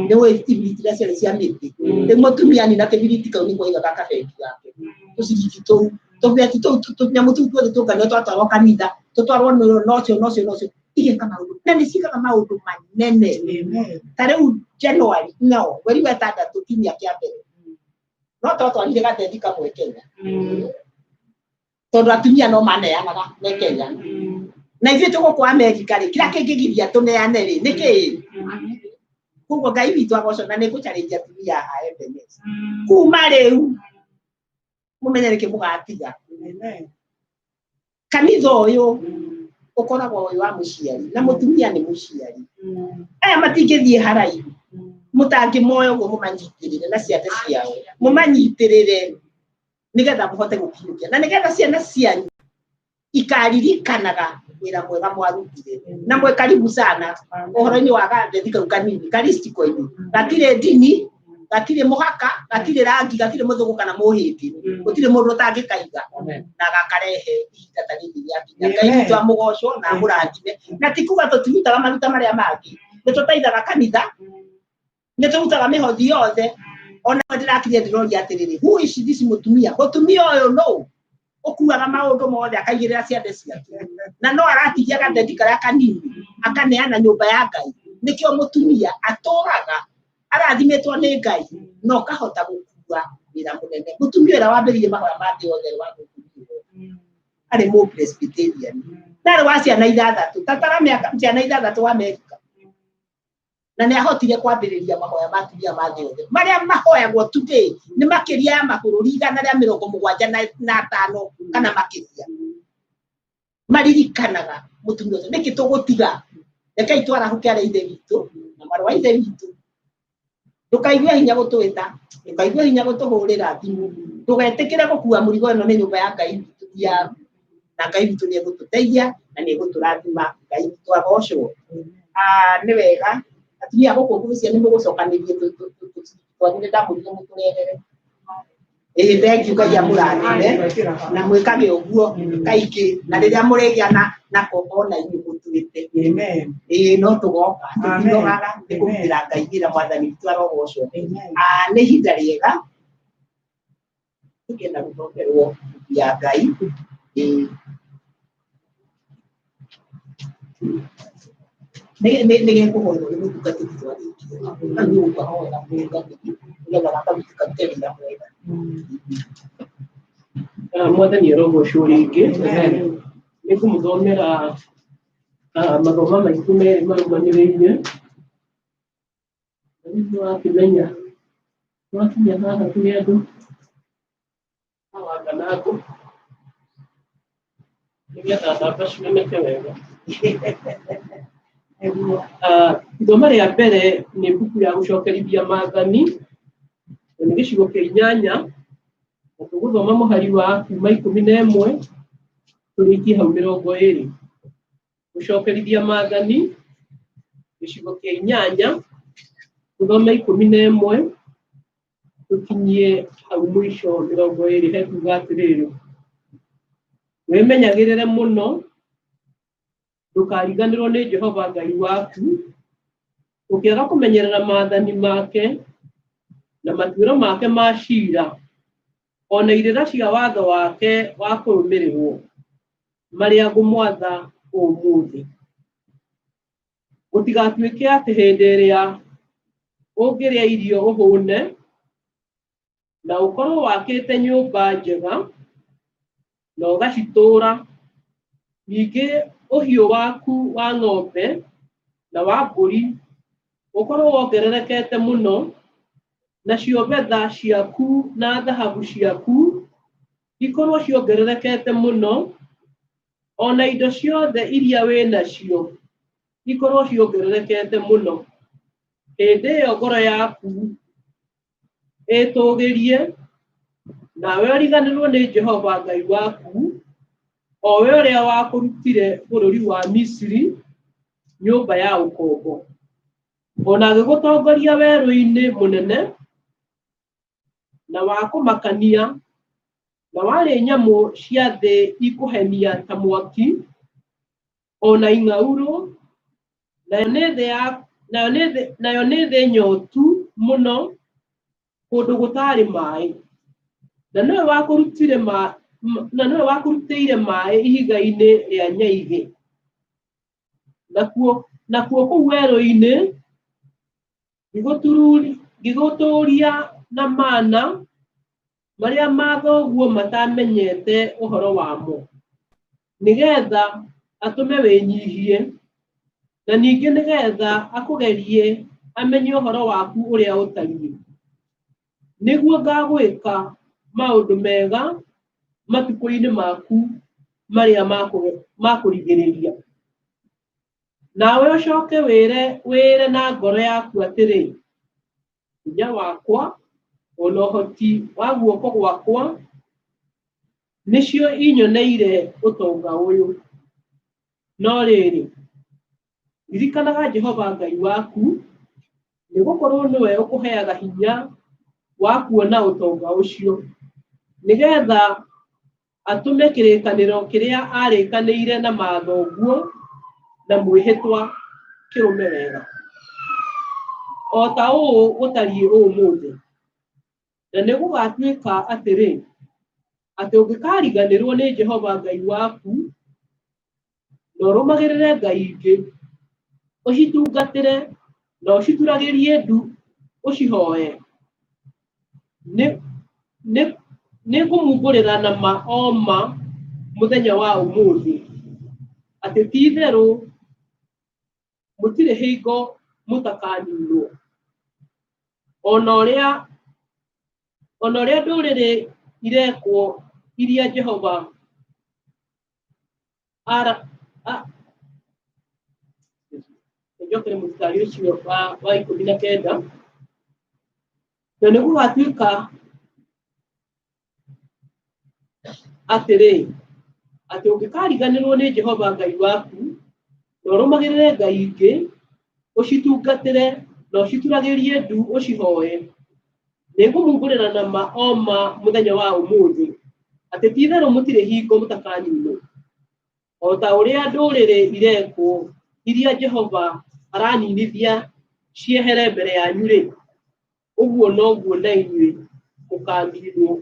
nĩ ũĩ ibiriti iria ciarĩ cia mĩtĩ. Rĩu mũtumia nina kĩbiriti kau nĩguo aigaga kabengi gake, tũciringi tũu, tũbeti tũu, tũnyamũ tũu tuothe tũnganio twatwarwo kanitha, tũtwarwo nocio nocio nocio, igeka maũndũ na nĩ ciĩkaga maũndũ manene. Ta rĩu January no mweri wa ĩtandatũ kiumia kĩa mbere no twatwarire gathendi kamwe Kenya, tondũ atumia no maneanaga me Kenya na ithuĩ tũgũkũ Amerika rĩ, kĩrĩa kĩngĩgiria tũneane rĩ nĩ kĩĩ? Koguo Ngai witũ agocwo. Na nĩ ngũcarĩria atumia a FNS kuma rĩu mũmenye nĩkĩ mũgatiga kanitha ũyũ ũkoragwo ũyũ wa mũciari, na mũtumia nĩ mũciari. Aya matingĩthiĩ haraihu mũtangĩmoya ũguo, mũmanyitĩrĩre na ciande ciao, mũmanyitĩrĩre nĩgetha mũhote gũkinyũkia na nĩgetha ciana cianyu ikaririkanaga wĩra mwega mwarutire. Na mwe karibu sana ũhoro-inĩ wa gathethi kau kanini karistiko-inĩ. Gatirĩ ndini, gatirĩ mũhaka, gatirĩ rangi, gatirĩ mũthũngũ kana mũhĩndĩ, gũtirĩ mũndũ ũtangĩkaiga na gakarehe ihinda ta rĩrĩ rĩakinya. Ngai witũ amũgocwo na amũrathime. Na ti kuga tũtirutaga maruta marĩa mangĩ, nĩ tũteithaga kanitha, nĩ tũrutaga mĩhothi yothe. Ona ndĩrakirie ndĩroria atĩrĩrĩ, who is this mũtumia? Mũtumia ũyũ no ũkuaga maũndũ mothe akaigĩrĩra ciande ciake, na no aratigia gathendi karĩa kanini akaneana nyũmba ya Ngai. Nĩkĩo mũtumia atũraga arathimĩtwo nĩ Ngai na ũkahota gũkua wĩra mũnene. Mũtumia ũrĩa wambĩrĩirie mahoya ma thĩ yothe wa gũkũ arĩ mũ Presbyterian na arĩ wa ciana ithathatũ, tatara mĩaka ciana ithathatũ Amerika, na nĩ ahotire kwambĩrĩria mahoya ma atumia ma thĩ yothe marĩa mahoyagwo today nĩ makĩria ya mabũrũri 175 kana makĩria maririkanaga mũtumia ũcio. Nĩkĩ tũgũtiga? Rekei twarahũke arĩa ithe witũ na marũa ithe witũ. Ndũkaigue hinya gũtwĩta, ndũkaigue hinya gũtũhũrĩra thimũ, ndũgetĩkĩre gũkua mũrigo. Ĩno nĩ nyũmba ya Ngai witũ, ti yaku, na Ngai witũ nĩ egũtũteithia na nĩ egũtũrathima. Ngai witũ agocwo. Ah, nĩ wega atumia gũkũ ngwĩciria nĩ mũgũcokanĩrie twanyu, nĩ ndamũrire mũtũrehere. Ĩĩ, thank you. Ngai amũrathime na mwĩkage ũguo kaingĩ, na rĩrĩa mũrĩgĩa na nako ona inyuĩ mũtuĩte. Ĩĩ, no tũgoka, tũtinogaga nĩ kũrutĩra Ngai wĩra. Mwathani witũ arogocwo. Ah, nĩ ihinda rĩega tũkĩenda gũthomerwo ibuku ya Ngai. Ĩĩ, nĩ gekũhoerwo nĩ mũtungatĩri twarĩkia. Hau nĩ ũkũhoera mũtungatĩri nĩgetha gakaruti karute wĩra mwega. Mwathani arogocwo rĩngĩ. Nĩ ngũmũthomera mathoma maitũ merĩ marũmanĩrĩire. Na rĩu nĩwakĩmenya Twakinya haha tũrĩ andũ a wanga na ngũ nĩgetha namba cioneke wega. Nĩguo. Ithoma rĩa mbere nĩ mbuku ya gũcokerithia maathani, na nĩ gĩcigo kĩa inyanya, na tũgũthoma mũhari wa kuma 11 tũrĩkie hau 20. Gũcokerithia maathani, gĩcigo kĩa inyanya, tũthome 11 tũkinyie hau mũico 20. Hekuga atĩrĩrĩ, wĩmenyagĩrĩre mũno ndũkariganĩrwo nĩ Jehova Ngai waku, ũkĩaga kũmenyerera maathani make na matuĩro make ma ciira, ona irĩra cia watho wake wa kũrũmĩrĩrwo, marĩa ngũmwatha ũmũthĩ. Gũtigatuĩke atĩ hĩndĩ ĩrĩa ũngĩrĩa irio ũhũne, na ũkorwo wakĩte nyũmba njega, na ũgacitũũra, ningĩ ũhiũ waku wa ng'ombe na wa mbũri ũkorwo wongererekete mũno, nacio betha ciaku na thahabu ciaku ikorwo ciongererekete mũno, ona indo ciothe iria wĩ nacio ikorwo ciongererekete mũno. Hĩndĩ ĩyo ngoro yaku ĩtũgĩrie, nawe ũriganĩrwo nĩ Jehova Ngai waku, o we ũrĩa wakũrutire bũrũri wa Misiri, nyũmba ya ũkombo, ona agĩgũtongoria werũ-inĩ mũnene na wa kũmakania, na warĩ nyamũ cia thĩ ikũhenia ta mwaki, ona ing'aurũ, nayo nĩ thĩ ya nayo nĩ thĩ nayo nĩ thĩ nyotu mũno, kũndũ gũtarĩ maĩ. Na nĩwe wakũrutire ma, na nĩwe wakũrutĩire maĩ ihiga-inĩ rĩa nyaigĩ. Nakuo kũu werũ-inĩ ngĩgũtũũria na mana marĩa mathoguo matamenyete ũhoro wamo, nĩgetha atũme wĩnyihie, na ningĩ nĩgetha akũgerie amenye ũhoro waku ũrĩa ũtariĩ. Nĩguo ngagwĩka maũndũ mega matukũ-inĩ maku marĩa makũrigĩrĩria. Nawe ũcoke wĩre na ngoro yaku atĩrĩ, hinya wakwa ona ũhoti wa guoko gwakwa nĩcio inyoneire ũtonga ũyũ. No rĩrĩ, ririkanaga Jehova Ngai waku, nĩgũkorwo nĩwe ũkũheaga hinya wa kuona ũtonga ũcio, nĩgetha atũme kĩrĩkanĩro kĩrĩa arĩkanĩire na mathoguo na mwĩhĩtwa kĩrũme wega, o ta ũũ gũtariĩ ũmũthĩ. Na nĩ gũgatuĩka atĩrĩ, atĩ ũngĩkariganĩrwo nĩ Jehova Ngai waku, na ũrũmagĩrĩre ngai ingĩ, ũcitungatĩre na ũcituragĩrie ndu ũcihoe, nĩ ngũmumbũrĩra na ma o ma mũthenya wa ũmũthĩ, atĩ ti itherũ mũtirĩ hingo mũtakaninwo. Ona ũrĩa ndũrĩrĩ irekwo iria Jehova ara njokere mũstari ũcio wa 19. Na nĩ gũgatuĩka atĩrĩ, atĩ ũngĩkariganĩrwo nĩ Jehova Ngai waku, na ũrũmagĩrĩre ngai ingĩ, ũcitungatĩre na ũcituragĩrie ndu ũcihoe, nĩngũmumbũrĩra na ma o ma mũthenya wa ũmũthĩ, atĩ ti itherũ mũtirĩ hingo mũtakaninwo. O ta ũrĩa ndũrĩrĩ irekwo iria Jehova araninithia ciehere mbere yanyu-rĩ, ũguo noguo na inyuĩ mũkaaninwo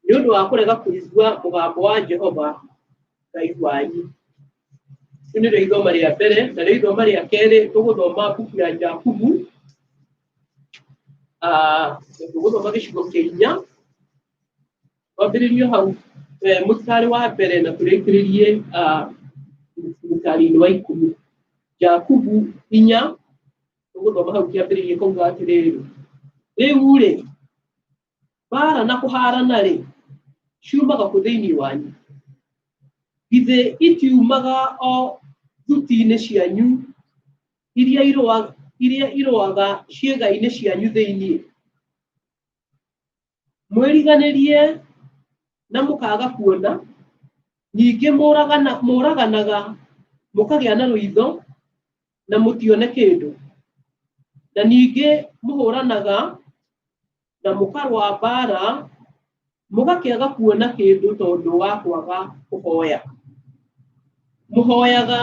nĩ ũndũ wa kũrega kũigua mũgambo wa Jehova Ngai wanyu. Rĩu nĩrĩo ithoma rĩa mbere, na rĩo ithoma rĩa kerĩ tũgũthoma mbuku ya Jakubu, tũgũthoma gĩcigo kĩa inya, twambĩrĩrie hau mũstari wa mbere na tũrĩkĩrĩrie mũstari-inĩ wa 10. Jakubu inya, tũgũthoma hau kĩambĩrĩria kauga atĩrĩrĩ, rĩu-rĩ, Mbaara na kũhaarana-rĩ, ciumaga kũ thĩinĩ wanyu? Githĩ itiumaga o thuti-inĩ cianyu iria irũaga ciĩga-inĩ cianyu thĩinĩ? Mwĩriganĩrie na mũkaaga kuona, ningĩ mũũraganaga mũkagĩa na rũitho na mũtione kĩndũ, na ningĩ mũhũranaga na mũkarũa mbaara mũgakĩaga kuona kĩndũ tondũ wa kwaga kũhoya. Mũhoyaga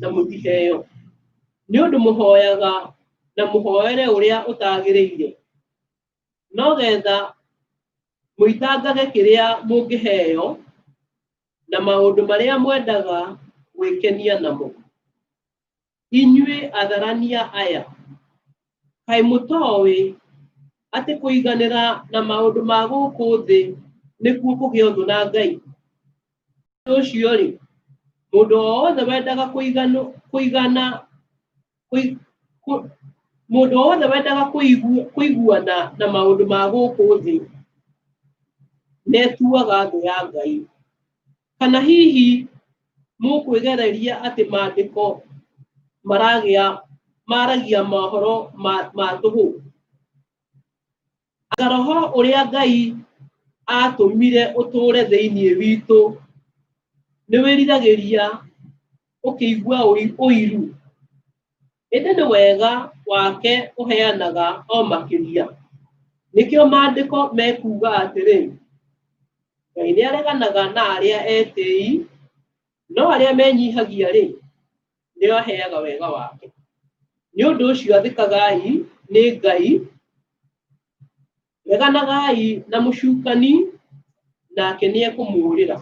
na mũtiheo, nĩ ũndũ mũhoyaga na mũhoere ũrĩa ũtagĩrĩire, no getha mũitangage kĩrĩa mũngĩheo na maũndũ marĩa mwendaga gwĩkenia namo. Inyuĩ atharania aya, kaĩ mũtoĩ atĩ kũiganĩra na maũndũ ma gũkũ thĩ nĩkuo kũgĩa ũthũ na Ngai? Nĩ ũndũ ũcio-rĩ, mũndũ o wothe wendaga mũndũ o wothe wendaga kũiguana na maũndũ ma gũkũ thĩ nĩetuaga thũ ya Ngai. Kana hihi mũkwĩgereria atĩ maandĩko maragia mohoro ma tũhũ? Anga roho ũrĩa Ngai aatũmire ũtũũre thĩinĩ witũ nĩwĩriragĩria ũkĩigua ũiru? Ĩndĩ nĩ wega wake ũheanaga o makĩria. Nĩkĩo maandĩko mekuuga atĩrĩ, Ngai nĩareganaga na arĩa etĩĩi, no arĩa menyiihagia-rĩ, nĩo aheaga wega wake. Nĩ ũndũ ũcio athĩkagai nĩ Ngai, reganagai na mũcukani, nake nĩekũmũũrĩra.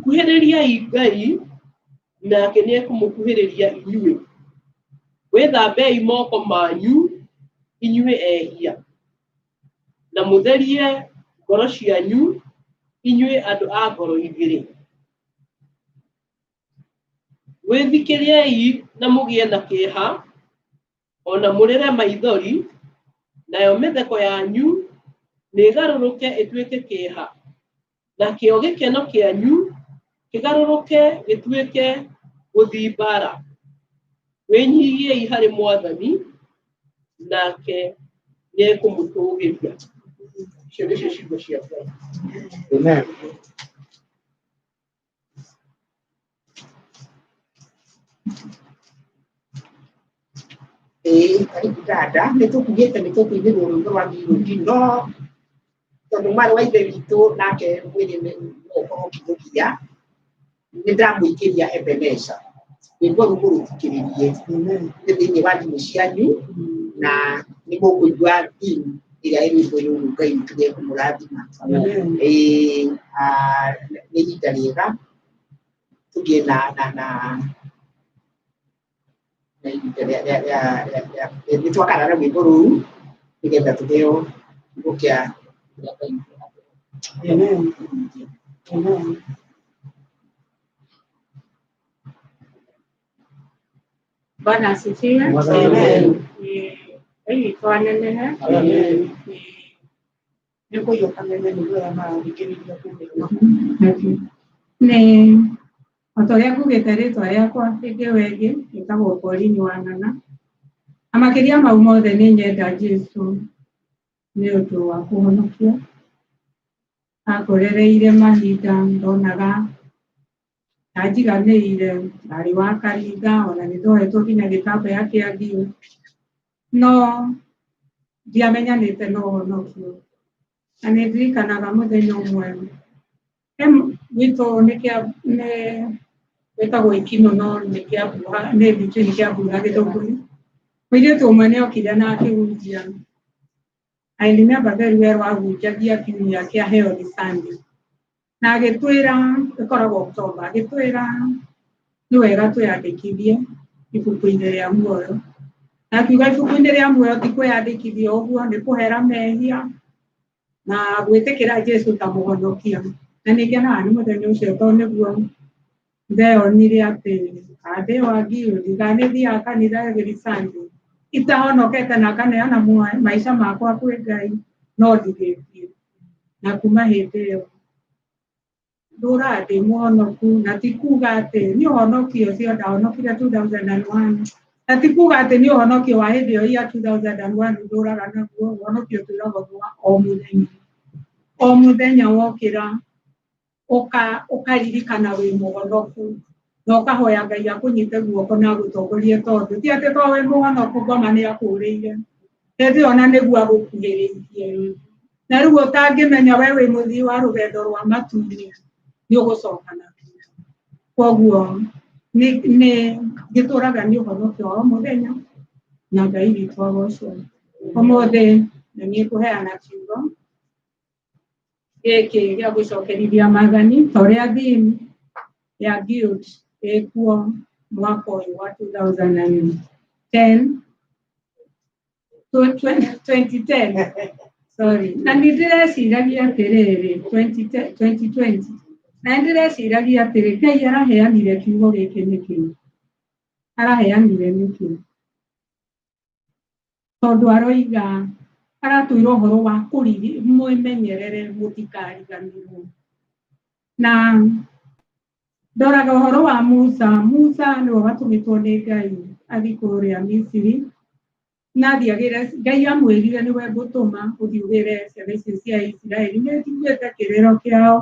Kuhĩrĩriai Ngai, nake nĩekũmũkuhĩrĩria inyuĩ. Wĩthambei moko manyu, inyuĩ ehia, na mũtherie ngoro cianyu, inyuĩ andũ a ngoro igĩrĩ. Wĩthikĩriei na mũgĩe na kĩeha, o na mũrĩre maithori, nayo mĩtheko yanyu nĩĩgarũrũke ĩtuĩke kĩeha, nakĩo gĩkeno kĩanyu kĩgarũrũke gĩtuĩke gũthimbara. Wĩnyihiei harĩ Mwathani, nake nĩekũmũtũũgĩria. Icio nĩcio ciugo cia Ngai. Amen. Ĩĩ karibu dada, nĩ tũkugĩte nĩ tũkũinĩrwo rwĩmbo rwa ngirũki, no tondũ mwarĩ wa ithe witũ nake mwĩrĩ no ũkorwo ũkĩmũgia, nĩ ndamũikĩria Ebeneza. Rwĩmbo rũu mũrũthikĩrĩrie nĩ thĩinĩ wa thimũ cianyu, na nĩ mũkũigua theme ĩrĩa ĩ rwĩmbo-inĩ rũu. Ngai witũ nĩ ekũmũrathima. Ĩĩ, nĩ ihinda rĩega tũgĩe na na na na ihinda rĩa rĩa rĩa rĩa rĩa nĩ twakarara rwĩmbo rũu nĩgetha tũheo kiugo kĩa kĩrĩa Ngai witũ Amen. Amen. Bwana asifiwe. Amen. Ngai witũ anenehe. Amen. Nĩ kũiywo kameme nĩguo arĩa marathikĩrĩria kũmenya. Nĩ o ta ũrĩa ngugĩte rĩtwa rĩakwa hĩndĩ ĩyo ĩngĩ ĩtagwo Pauline Wang'ang'a. Na makĩria mau mothe nĩ nyenda Jesu nĩ ũndũ wa kũhonokia. Angorereire mahinda ndonaga ta njiganĩire, ndarĩ wa kanitha ona nĩ ndohetwo nginya gĩtambaya kĩa ngiũ, no ndiamenyanĩte na ũhonokio. Na nĩ ndirikanaga mũthenya ũmwe gwitũ nĩ nĩ gwĩtagwo Ikinũ no nĩ Kĩambu, nĩ between Kĩambu na Gĩthũngũri. Mũirĩtu ũmwe nĩ okire na akĩhunjia. I remember very well ahunjagia kiumia kĩa Health Sunday. Na agĩtwĩra, ĩkoragwo October, agĩtwĩra nĩ wega twĩyandĩkithie ibuku-inĩ rĩa muoyo. Na akiuga ibuku-inĩ rĩa muoyo ti kwĩyandĩkithia ũguo, nĩ kũhera mehia na gwĩtĩkĩra Jesu ta mũhonokia. Na nĩ ngenaga nĩ mũthenya ũcio tondũ nĩguo ndeyonire atĩ ndĩ wa ngirũthi, kana nĩ thiaga kanitha every Sunday itahonokete na nganeana maica makwa kwĩ Ngai no ndigĩtie. Na kuma hĩndĩ ĩyo ndũraga ndĩ mũhonoku, na ti kuga atĩ nĩ ũhonokio ũcio ndahonokire 2001, na ti kuga atĩ nĩ ũhonokio wa hĩndĩ ĩyo ya 2001 ndũraga naguo. Ũhonokio twĩragwo nĩ wa o mũthenya, o mũthenya wokĩra ũkaririkana wĩ mũhonoku na ũkahoya Ngai akũnyite guoko na agũtongorie, tondũ ti atĩ to wĩ mũhonoku ngoma nĩ akũrĩire hĩndĩ ĩyo na nĩguo agũkuhĩrĩirie, na rĩu ũtangĩmenya we wĩ mũthii wa rũgendo rwa matu-inĩ nĩ ũgũcoka na thutha. Koguo nĩ ngĩtũraga nĩ ũhonokio wa o mũthenya na Ngai witũ agocwo. Ũmũthĩ nĩ niĩ ngũheana kiugo gĩkĩ gĩa gũcokerithia maathani ta ũrĩa theme ya guild ĩkuo mwaka ũyũ wa 2010, 2010, sorry. Na nĩ ndĩreciragia atĩrĩrĩ, 2010, 2020, na nĩ ndĩreciragia atĩrĩ, Ngai araheanire kiugo gĩkĩ nĩkĩ? Araheanire nĩkĩ? Tondũ aroiga aratwĩra ũhoro wa kũriri mwĩmenyerere mũtikariganĩrwo. Na ndoraga ũhoro wa Musa. Musa nĩwe watũmĩtwo nĩ Ngai athiĩ kũrĩa Misiri na athiagĩre. Ngai amwĩrire, nĩwe ngũtũma ũthiĩ ũgĩre ciana icio cia Isiraeli nĩ njiguĩte kĩrĩro kĩao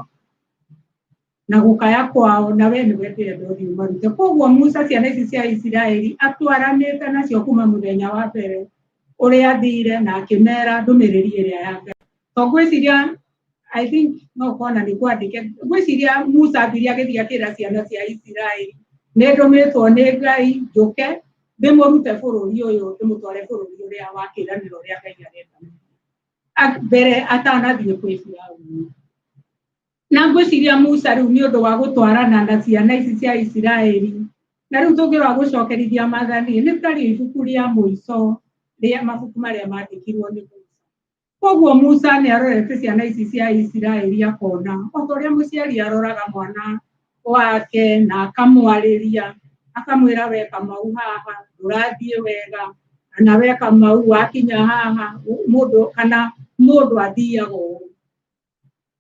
na gũkaya kwao, na we nĩwe ndĩrenda ũthiĩ ũmarute. Koguo Musa ciana ici cia Isiraeli atwaranĩte nacio kuma mũthenya wa mbere ũrĩa athire na akĩmera ndũmĩrĩri ĩrĩa ya Ngai. To ngwĩciria, I think no ũkorwo na nĩ kwandĩke, ngwĩciria Musa athire agĩthiĩ akĩra ciana cia Isiraeli, nĩ ndũmĩtwo nĩ Ngai njũke ndĩmũrute bũrũri ũyũ ndĩmũtware bũrũri ũrĩa wa kĩĩranĩro ũrĩa Ngai arenda mbere atanathiĩ kwĩ Firaũni. Na ngwĩciria Musa rĩu nĩ ũndũ wa gũtwarana na ciana ici cia Isiraeli, na rĩu tũngĩrora gũcokerithia maathani nĩ tarĩo ibuku rĩa mũico rĩa mabuku marĩa mandĩkirwo nĩ Musa. Koguo Musa nĩ arorete ciana ici cia Isiraeli akona o ta ũrĩa mũciari aroraga mwana wake na akamwarĩria akamwĩra, we Kamau haha ndũrathiĩ wega, kana we Kamau wakinya haha mũndũ kana mũndũ athiaga ũũ.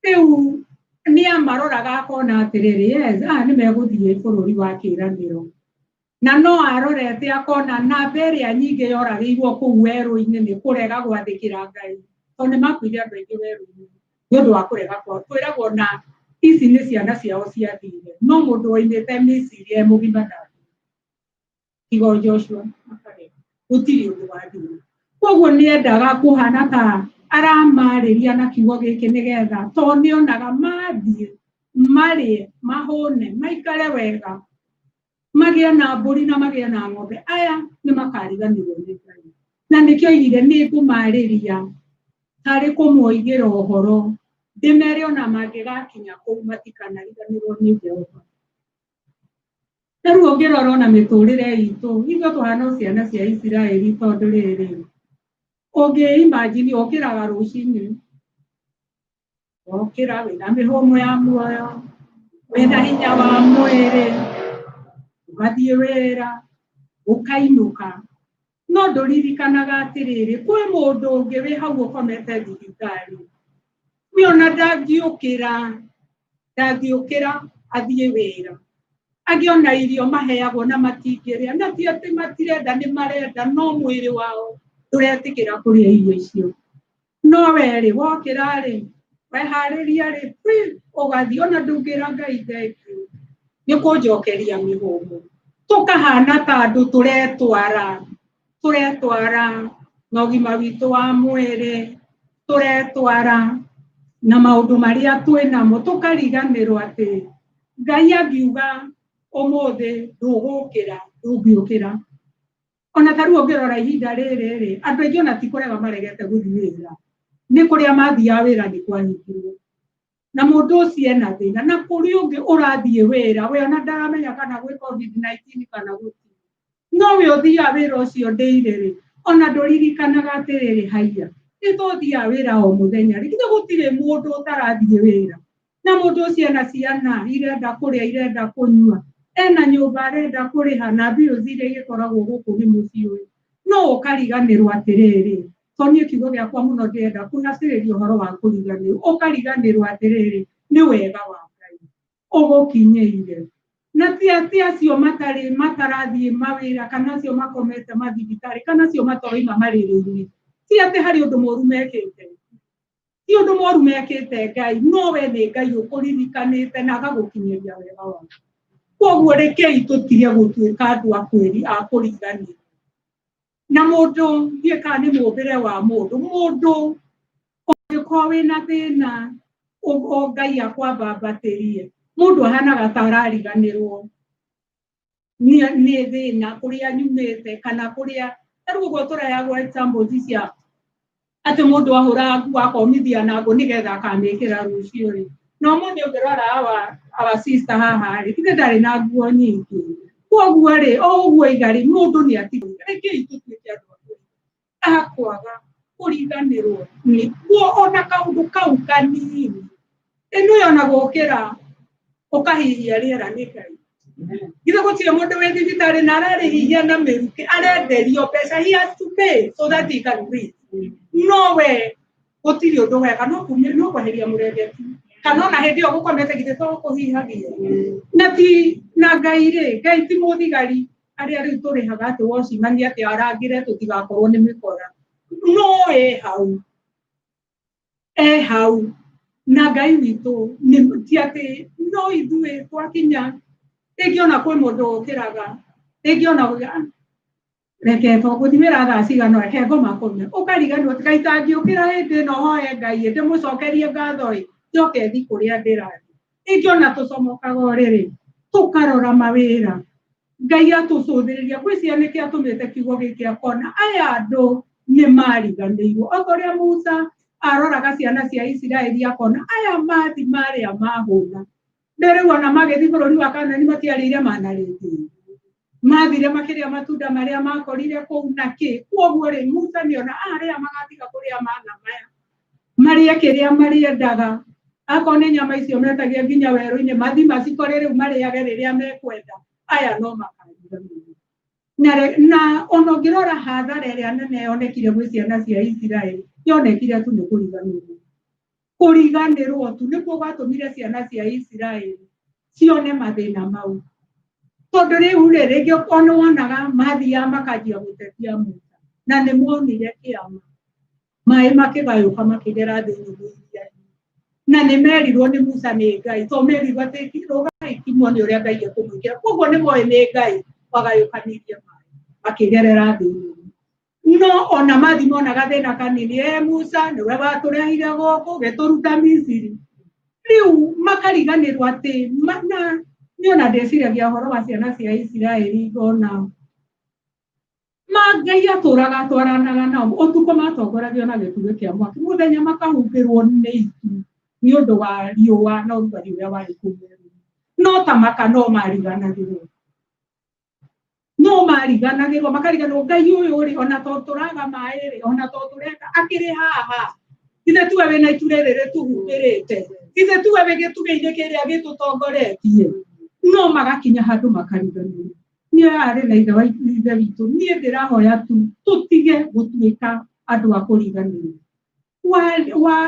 Rĩu nĩ amaroraga akona atĩrĩrĩ, yes, aya nĩ megũthiĩ bũrũri wa kĩĩranĩro. Na no arorete akona namba ĩrĩa nyingĩ yoragĩirwo kũu werũ-inĩ nĩ kũrega gwathĩkĩra Ngai, tondũ nĩ makuire andũ aingĩ werũ-inĩ nĩ ũndũ wa kũrega kwao. Twĩragwo na ici nĩ ciana ciao ciathire, no mũndũ woimĩte Misiri e mũgima ndathire, tiga o Joshua akarega, gũtirĩ ũndũ wathire. Koguo nĩ endaga kũhana ta aramarĩria na kiugo gĩkĩ nĩgetha, tondũ nĩ onaga mathiĩ marĩe mahũne maikare wega magĩe na mbũri na magĩe na ng'ombe, aya nĩ makariganĩrwo nĩ Ngai. Na nĩkĩo oigire nĩ ngũmarĩria tarĩ kũmoigĩra ũhoro, ndĩmere ona mangĩgakinya kũu matikanariganĩrwo nĩ Jehova. Na rĩu ũngĩrora ona mĩtũrĩre itũ, ithuĩ tũhana o ciana cia Isiraeli, tondũ rĩrĩ, ũngĩ imagine ũkĩraga rũcinĩ, wokĩra wĩna mĩhũmũ ya muoyo, wĩna hinya wa mwĩrĩ, ũgathiĩ wĩra, ũkainũka, no ndũririkanaga atĩrĩrĩ, kwĩ mũndũ ũngĩ wĩ hau ũkomete thibitarĩ, we ona ndangĩũkĩra, ndangĩũkĩra athiĩ wĩra. Angĩ ona irio maheagwo na matingĩrĩa, na ti atĩ matirenda, nĩ marenda, no mwĩrĩ wao ndũretĩkĩra kũrĩa irio icio. No we rĩ, wokĩra rĩ, weharĩria rĩ, ũgathiĩ, ona ndũngĩra Ngai thengiũ nĩ kũnjokeria mĩhũmũ. Tũkahana ta andũ tũretwara, tũretwara na ũgima witũ wa mwĩrĩ, tũretwara na maũndũ marĩa twĩ namo, tũkariganĩrwo atĩ Ngai angiuga ũmũthĩ ndũgũkĩra, ndũngĩũkĩra. Ona ta rĩu ũngĩrora ihinda rĩrĩ rĩ, andũ aingĩ ona ti kũrega maregete gũthiĩ wĩra, nĩ kũrĩa mathiaga wĩra nĩ kwahingirwo, na mũndũ ũcio ena thĩna. Na kũrĩ ũngĩ ũrathiĩ wĩra, we ona ndaramenya kana gwĩ COVID-19 kana gũtirĩ, no we ũthiaga wĩra ũcio ndĩire rĩ, ona ndũririkanaga atĩrĩrĩ, haiya, nĩ tũthiaga wĩra o mũthenya rĩ, githĩ gũtirĩ mũndũ ũtarathiĩ wĩra? Na mũndũ ũcio ena ciana irenda kũrĩa, irenda kũnyua, ena nyũmba arenda kũrĩha, na bills iria igĩkoragwo gũkũ nĩ mũciũĩ. No ũkariganĩrwo atĩrĩrĩ, To niĩ kiugo gĩakwa mũno ndĩrenda kũnacĩrĩria ũhoro wa kũriganĩrwo, ũkariganĩrwo atĩrĩrĩ nĩ wega wa Ngai ũgũkinyĩire. Na ti atĩ acio matarĩ matarathiĩ mawĩra kana acio makomete mathibitarĩ kana acio matoroima marĩrĩ-inĩ, ti atĩ harĩ ũndũ mũru mekĩte, ti ũndũ mũru mekĩte Ngai, no we nĩ Ngai ũkũririkanĩte na agagũkinyĩria wega waku. Koguo rekei tũtige gũtuĩka andũ a kwĩri a kũriganĩrwo. Na mũndũ ndiũĩ kana nĩ mũmbĩre wa mũndũ, mũndũ ũngĩkorwo wĩna thĩna o Ngai akwambambatĩrie, mũndũ ahanaga ta arariganĩrwo nĩ thĩna kũrĩa nyumĩte kana kũrĩa, ta rĩu ũguo tũrehagwo examples cia atĩ mũndũ ahũra nguo akomithia na ngũ nĩgetha akamĩkĩra rũciũ rĩ. Na ũmũthĩ ũngĩrora our sister haha rĩ, githĩ ndarĩ na nguo nyingĩ. Koguo rĩ, o ũguo aiga rĩ, mũndũ nĩ atigwo. Rekei tũtuĩke andũ a kwaga kũriganĩrwo nĩkuo ona kaũndũ kau kanini. Ĩno yona gũkĩra ũkahihia rĩera nĩ Ngai. Githĩ gũtirĩ mũndũ wĩ thibitarĩ na ararĩhihia na mĩrukĩ, arenderio mbeca, he has to pay so that he can breathe. No we gũtirĩ ũndũ wega, no kumia, no kweheria mũrengeti kana ona hĩndĩ ĩyo gũkomete githĩ to kũhihagia. Na ti na Ngai rĩ, Ngai ti mũthigari arĩa rĩu tũrĩhaga atĩ watchman atĩ arangĩre tũtigakorwo nĩ mĩkora. No ĩ hau, e hau na Ngai witũ nĩ ti atĩ no ithuĩ twakinya rĩngĩ ona kwĩ mũndũ ũkĩraga rĩngĩ ona reke to gũthiĩ wĩra thaa cigana reke ngoma kũme ũkariganĩrwo atĩ Ngai tangĩũkĩra hĩndĩ ĩno hoe Ngai ndĩmũcokerie ngatho ĩ njoke thiĩ kũrĩa ndĩrathiĩ. Rĩngĩ ona tũcomokaga ũrĩrĩ tũkarora mawĩra Ngai atũcũthĩrĩria ngwĩciria nĩkĩo atũmĩte kiugo gĩkĩ akona aya andũ nĩ mariganĩirwo. O ta ũrĩa Musa aroraga ciana cia Isiraeli akona aya mathi marĩa mahũna. Mbere rĩu ona magĩthiĩ bũrũri wa Kanani matiarĩire mana rĩngĩ. Mathire makĩrĩa matunda marĩa makorire kũu na kĩ. Kwoguo rĩ, Musa nĩona arĩa magatiga kũrĩa mana maya marĩe kĩrĩa marĩendaga. Akorwo nĩ nyama icio metagia nginya werũ-inĩ mathi macikore rĩu marĩage rĩrĩa mekwenda, aya no makariganĩrwo. Na ona ũngĩrora hathara ĩrĩa nene yonekire gwĩ ciana cia Isiraeli, yonekire tu nĩ kũriganĩrwo. Kũriganĩrwo tu nĩkuo gwatũmire ciana cia Isiraeli cione mathĩna mau. Tondũ rĩu rĩ, rĩngĩ ona wonaga mathiaga makanjia gũtetia Musa, na nĩ monire kĩama. Maĩ makĩgayũka makĩgera thĩ nyũmũ iria-inĩ. Na nĩ merirwo nĩ Musa nĩ Ngai, to merirwo atĩ rũgai kimuone ũrĩa Ngai ekũmwĩkĩra. Koguo nĩ moĩ nĩ Ngai wagayũkanirie maĩ makĩgerera thĩ nyũmũ. No ona mathi monaga thĩna kanini, e Musa nĩwe watũrehire gũkũ gĩtũruta Misiri. Rĩu makariganĩrwo atĩ na niĩ ona ndĩciragia ũhoro wa ciana cia Isiraeli ngona ma Ngai atũraga atwaranaga nao, ũtukũ matongoragio na gĩtugĩ kĩa mwaki, mũthenya makahumbĩrwo nĩ itu nĩ ũndũ wa riũa na ũrugarĩ ũrĩa warĩ kũu werũ-inĩ. No ta maka no mariganagĩrwo. No mariganagĩrwo, makariganĩrwo Ngai ũyũ rĩ, ona to tũraga maĩ rĩ, ona to tũreka, akĩrĩ haha. Githĩ tiwe wĩna itu rĩrĩ rĩtũhumbĩrĩte? Githĩ tiwe wĩ gĩtugĩ-inĩ kĩrĩa gĩtũtongoretie? No magakinya handũ makariganĩrwo. Niĩ arĩ na ithe wa ithe witũ, niĩ ndĩrahoya tu tũtige gũtuĩka andũ a kũriganĩrwo.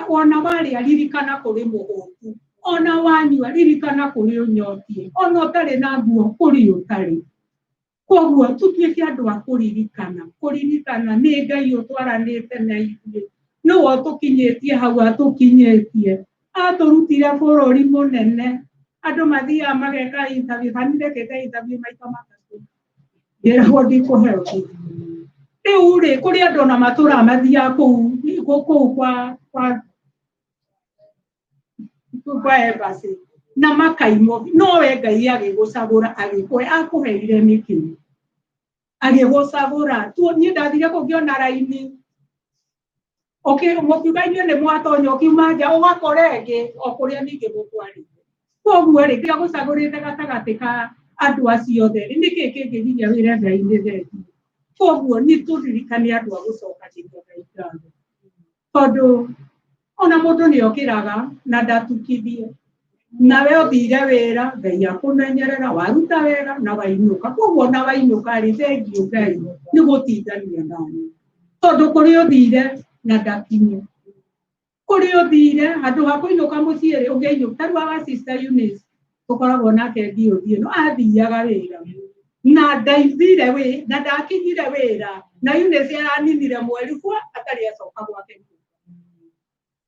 Ona warĩa ririkana kũrĩ mũhũtu, ona wanyua ririkana kũrĩ ũnyotie, ona ũtarĩ na nguo kũrĩ ũtarĩ. Koguo tũtuĩke andũ a kũririkana, kũririkana nĩ Ngai ũtwaranĩte na ithuĩ, nĩwe ũtũkinyĩtie hau atũkinyĩtie, atũrutire bũrũri mũnene, andũ mathiaga mageka interview, ta niĩ ndekĩte interview maita matatũ, ngĩragwo ndikũheo kĩndũ. Rĩu rĩ, kũrĩ andũ ona matũraga mathiaga kũu kũu kwa embassy na makaimwo, no we Ngai agĩgũcagũra agĩkũhe, akũheire nĩkĩ? Agĩgũcagũra. Niĩ ndathire kũu ngĩona raini, mũkiuga inyuĩ nĩ mwatonya, ũkiuma nja ũgakora ĩngĩ o kũrĩa ningĩ mũkwarĩte. Koguo rĩ, kĩrĩa gũcagũrĩte gatagatĩ ka andũ acio othe rĩ, nĩkĩ kĩngĩgiria wĩre Ngai nĩ thengiũ? Koguo nĩ tũririkane andũ a gũcokanĩria Ngai ngatho, tondũ ona mũndũ nĩ okĩraga na ndatukithie, nawe ũthire wĩra, Ngai akũmenyerera, waruta wega na wainũka. Koguo ona wainũka rĩ, thengiũ Ngai nĩ gũtindania nani. Tondũ kũrĩ ũthire na ndakinye. Kũrĩ ũthire handũ ha kũinũka mũciĩ rĩ ũngĩainũka ta rĩu our sister Eunice tũkoragwo nake BOD ĩno athiaga wĩra na ndaithire wĩ na ndakinyire wĩra na Eunice araninire mweri kwa atarĩ acoka gwake nyũmba.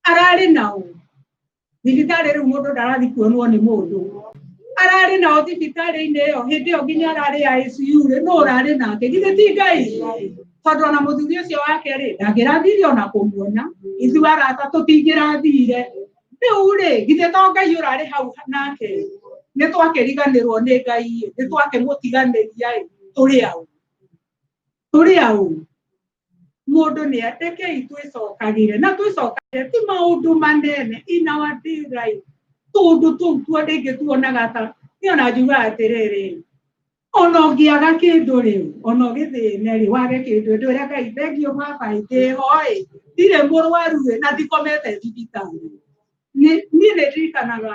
Ararĩ nao thibitarĩ rĩu mũndũ ndarathi kuonwo nĩ mũndũ ararĩ nao thibitarĩ-inĩ ĩyo hĩndĩ ĩyo nginya ararĩ ICU rĩ nũ ũrarĩ nake githĩ ti Ngai tondũ ona mũthuri ũcio wake rĩ ndangĩrathire ona kũmuona ithuĩ arata tũtingĩrathire rĩu rĩ githĩ to Ngai ũrarĩ hau nake nĩ twakĩriganĩrwo nĩ Ngai ĩ nĩ twakĩmũtiganĩria ĩ tũrĩ aũ tũrĩ aũ mũndũ nĩ rekei twĩcokagĩre na twĩcokagĩre ti maũndũ manene in our day life tũndũ tũu tuo rĩngĩ tuonaga ta niĩ ona njugaga atĩrĩrĩ ona ũngĩaga kĩndũ rĩ ona ũgĩthĩne rĩ wage kĩndũ ndwĩre Ngai thengiũ baba ĩ ndĩho ĩ ndirĩ mũrwaru ĩ na ndikomete thibitarĩ niĩ nĩ ndirikanaga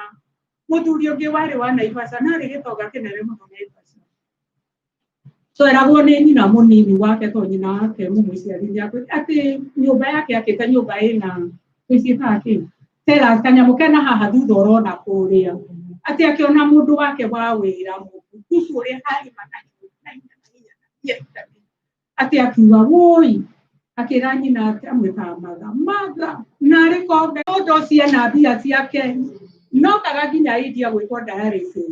mũthuri ũngĩ warĩ wa Naivasha na arĩ gĩtonga kĩnene mũno Naivasha tweragwo nĩ nyina mũnini wake to nyina wake mũmũciari atĩ nyũmba yake akĩte nyũmba ĩna twĩciĩtaga kĩ terrace kanyamũ kena haha thutha ũrona kũrĩa atĩ akĩona mũndũ wake wa wĩra mũbukucu ũrĩa arĩma na hinya na hinya na hinya na hinya atĩ akiuga wũi akĩra nyina atĩ amwĩtaga matha matha narĩ kombe mũndũ ũcio ena mbia ciake nokaga nginya India gwĩkwo dialysis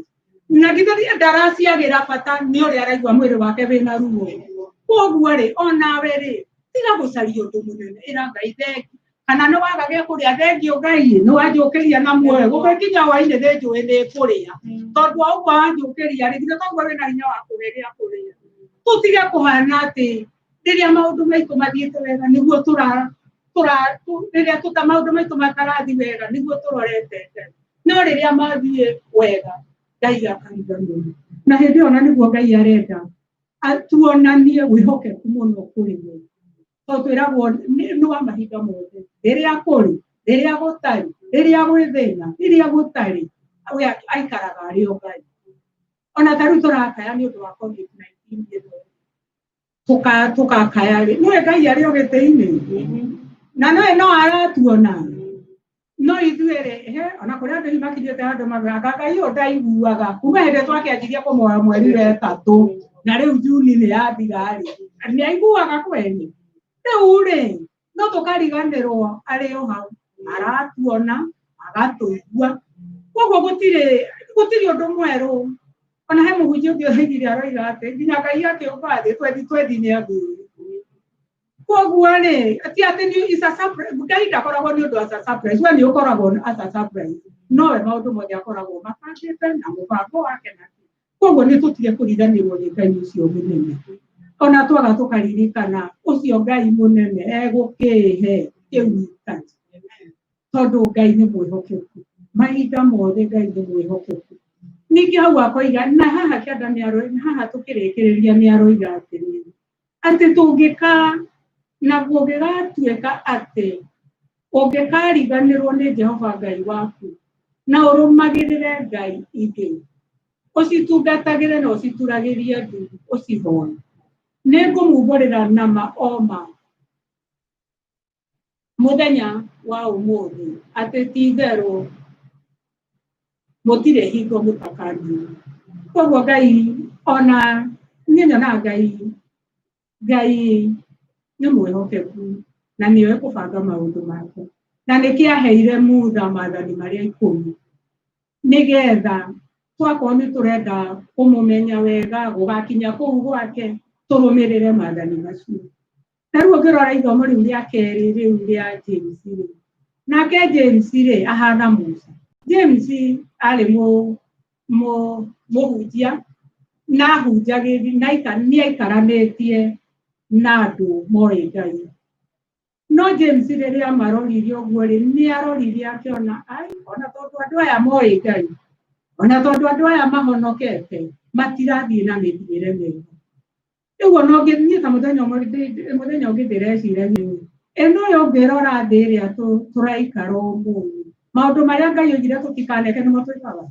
na githĩ ndaraciagĩra bata nĩ ũrĩa araigua mwĩrĩ wake wĩna ruo koguo rĩ onawe rĩ tiga gũcaria ũndũ mũnene ĩra Ngai thengi kana nĩ waga gĩa kũrĩa thengio Ngai nĩ wanjũkĩria na muoyo gũgĩkinya hwainĩ nĩ njũĩ nĩ kũrĩa tondũ wa ũguo wanjũkĩria rĩ githĩ toguo wĩna hinya wa kũhe gĩa kũrĩa tũtige kũhana atĩ rĩrĩa maũndũ maitũ mathiĩte wega nĩguo tũra tũra rĩrĩa tũta maũndũ maitũ matarathi wega nĩguo tũrorete Ngai no rĩrĩa mathiĩ wega Ngai akariganĩrwo na hĩndĩ ĩyo na nĩguo Ngai arenda atuonanie wĩhokeku mũno kũrĩ we tondũ twĩragwo nĩ wa mahinda mothe rĩrĩa kũrĩ rĩrĩa gũtarĩ rĩrĩa gwĩ thĩna rĩrĩa gũtarĩ we aikaraga arĩ o Ngai ona ta rĩu tũrakaya nĩ ũndũ wa COVID-19 ĩno tũkakaya rĩ nĩwe Ngai arĩ o gĩtĩ-inĩ na nĩwe no aratuona no ithuĩ rĩ he ona kũrĩ andũ hihi makinyĩte handũ magaka Ngai ũyũ ndaiguaga kuma hĩndĩ twakĩanjirie kũmoya mweri wa ĩtatũ na rĩu Juni nĩ yathira rĩ nĩ aiguaga kweli rĩu rĩ no tũkariganĩrwo arĩ o hau aratuona agatũigua koguo gũtirĩ gũtirĩ ũndũ mwerũ ona he mũhunjia ũngĩ oigire aroiga atĩ nginya Ngai akĩũmba thĩ twethi twethi nĩ athuri koguo rĩ ti atĩ nĩ is a surprise Ngai ndakoragwo nĩ ũndũ as a surprise we nĩ ũkoragwo as a surprise nowe maũndũ mothe akoragwo mabangĩte na mũbango wake na koguo nĩ tũtige kũriganĩrwo nĩ Ngai ũcio mũnene ona twaga tũkaririkana ũcio Ngai mũnene egũkĩhe kĩu gĩtarĩ tondũ Ngai nĩ mwĩhokeku mahinda mothe Ngai nĩ mwĩhokeku ningĩ hau akoiga na haha kĩanda nĩ haha tũkĩrĩkĩrĩria nĩ aroiga atĩrĩrĩ atĩ tũngĩka na kũngĩgatuĩka atĩ ũngĩkariganĩrwo nĩ Jehova Ngai waku na ũrũmagĩrĩre ngai ingĩ ũcitungatagĩre na ũcituragĩrie ndu ũcihoe nĩ ngũmumbũrĩra nama o ma mũthenya wa ũmũthĩ atĩ ti itherũ mũtirĩ hingo mũtakanio koguo Ngai ona niĩ nyonaga Ngai Ngai nĩ mwĩhokeku na nĩ oĩ kũbanga maũndũ make na nĩkĩo aheire Mutha maathani marĩa ikũmi nĩgetha twakorwo nĩ tũrenda kũmũmenya wega gũgakinya kũu gwake tũrũmĩrĩre maathani macio na rĩu ũngĩrora ithomo rĩu rĩa kerĩ rĩu rĩa James rĩ nake James rĩ ahana Musa James arĩ mũhunjia na ahunjagĩria na nĩ aikaranĩtie na andũ moĩ Ngai no James rĩrĩa amaroririe ũguo rĩ nĩ aroririe akĩona ai ona tondũ andũ aya moĩ Ngai ona tondũ andũ aya mahonokete matirathiĩ na mĩthiĩre mĩega rĩu ona ũngĩ niĩ ta mũthenya ũmwe mũthenya ũngĩ ndĩreciragia ĩno ũyũ ũngĩrora thĩ ĩrĩa tũraikara ũmũthĩ maũndũ marĩa Ngai oigire tũtikaneke nĩmo twĩkaga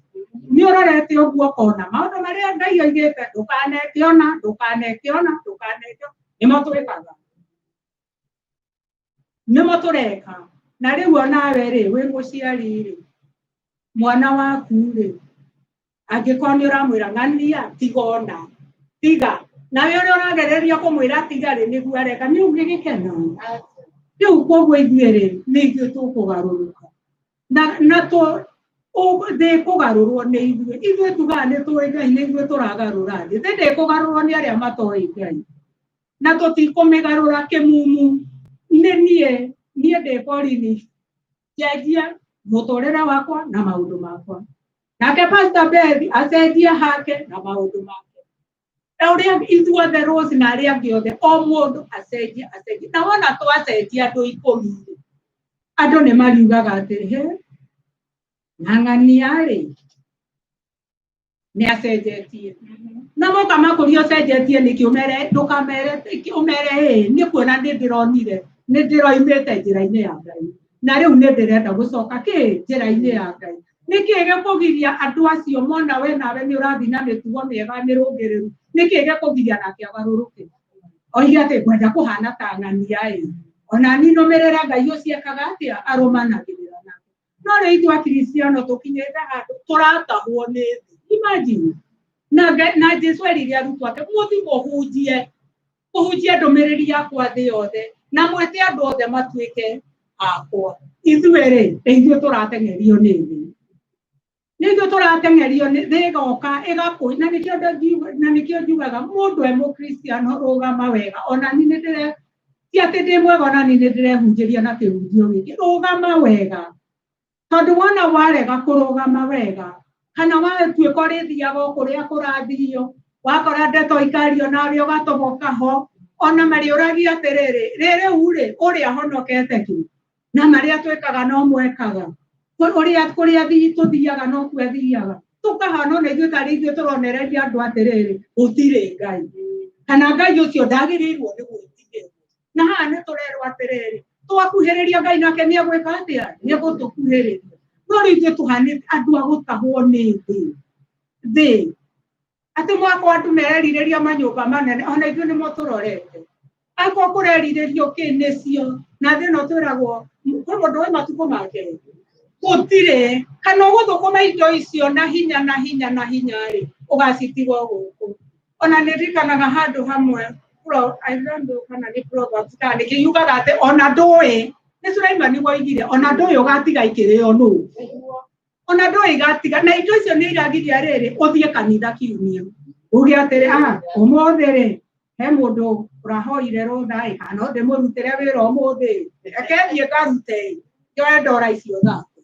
nĩ ũrorete ũguo ũkona maũndũ marĩa Ngai oigĩte ndũkaneke ona ndũkaneke ona ndũkaneke nĩmo twĩkaga Nĩmo tũreka. Na rĩu onawe rĩ, wĩ mũciari rĩ, mwana waku rĩ, angĩkorwo nĩ ũramwĩra ng'ania tiga ona tiga, nawe ũrĩa ũragereria kũmwĩra tiga rĩ, nĩguo areka, nĩ ũngĩgĩkena. Rĩu koguo ithuĩ rĩ, nĩ ithuĩ tũkũgarũrũka na tũ thĩ ĩkũgarũrwo nĩ ithuĩ. Ithuĩ tugaga nĩ tũĩ Ngai, nĩ ithuĩ tũragarũra thĩ. Thĩ ndĩkũgarũrwo nĩ arĩa matoĩ Ngai, na tũtikũmĩgarũra kĩmumu. Nĩ niĩ, niĩ ndĩ borithi, njenjie mũtũrĩre wakwa na maũndũ makwa, nake Pastor Beth acenjie hake na maũndũ make, na ũrĩa ithuothe Rose na arĩa angĩ othe, o mũndũ acenjie acenjie. Na wona twacenjia andũ 10 rĩ, andũ nĩ mariugaga atĩrĩ, he na ng'ania rĩ nĩ acenjetie. Na moka makũria ũcenjetie nĩkĩ, ũmere ndũkamere, ũmere ĩĩ nĩ kuona nĩ ndĩronire nĩ ndĩroimĩte njĩra-inĩ ya Ngai, na rĩu nĩ ndĩrenda gũcoka kĩ njĩra-inĩ ya Ngai. Nĩkĩ gĩkũgiria andũ acio mona we nawe nĩ ũrathiĩ na mĩtugo mĩega mĩrũngĩrĩru, nĩkĩ gĩkũgiria nake agarũrũke oige atĩ ngwenda kũhana ta ng'ania ĩ, ona niĩ nũmĩrĩre Ngai ũcio ekaga atĩa, arũmanagĩrĩra nake. No rĩu ithuĩ Akristiano tũkinyĩte handũ tũratahwo nĩ thĩ. Imagine. Na Jesu erire arutwo ake, mũthiĩ mũhunjie, kũhunjia ndũmĩrĩri yakwa thĩ yothe, na mwĩte andũ othe matuĩke akwa. Ithuĩ rĩ, nĩ ithuĩ tũrateng'erio nĩ thĩ. Nĩ ithuĩ tũrateng'erio nĩ thĩ, ĩgoka ĩgakũ, na nĩkĩo na nĩkĩo njugaga mũndũ e mũkristiano rũgama wega. Ona niĩ nĩ ndĩre ti atĩ ndĩ mwega, ona niĩ nĩ ndĩrehunjĩria na kĩhunjio gĩkĩ, rũgama wega, tondũ wona warega kũrũgama wega, kana watuĩka ũrĩthiaga o kũrĩa kũrathio, wakora ndeto ikario nawe ũgatoboka ho, ona marĩũragia atĩrĩrĩ, rĩrĩu rĩ, ũrĩa honokete kĩ, na marĩa twĩkaga no mwekaga, ũrĩa kũrĩa tũthiaga no kuo athiaga, tũkahana ona ithuĩ tarĩ ithuĩ tũronereria andũ atĩrĩrĩ, gũtirĩ Ngai, kana Ngai ũcio ndagĩrĩirwo nĩ gwĩtigĩrwo. Na haha nĩ tũrerwo atĩrĩrĩ, twakuhĩrĩria Ngai nake nĩ egwĩka atĩa, nĩ egũtũkuhĩrĩria. No rĩu ithuĩ tũhanĩte andũ a gũtahwo nĩ thĩ. Thĩ atĩ mwaka andũ mererirĩria manyũmba manene, ona ithuĩ nĩmo tũrorete. Akorwo kũrerirĩrio kĩ nĩcio, na thĩ ĩno twĩragwo kwĩ mũndũ wĩ matukũ make, gũtirĩ. Kana ũgũthũkũma indo icio na hinya na hinya na hinya rĩ, ũgacitiga o gũkũ. Ona nĩ ndirikanaga handũ hamwe, I don't know kana nĩ Proverbs kana nĩkĩ, yugaga atĩ ona ndũĩ, nĩ Sulaimani woigire, ona ndũĩ ũgatiga ikĩrĩo nũ, ona ndũĩ igatiga. Na indo icio nĩ iragiria rĩrĩ ũthiĩ kanitha kiumia, uge atĩrĩ, ah, ũmũthĩ rĩ, he mũndũ ũrahoire rũtha ĩ, kana no ndĩmũrutĩre wĩra ũmũthĩ, reke thiĩ ngarute ĩ, njoe ndora icio thate.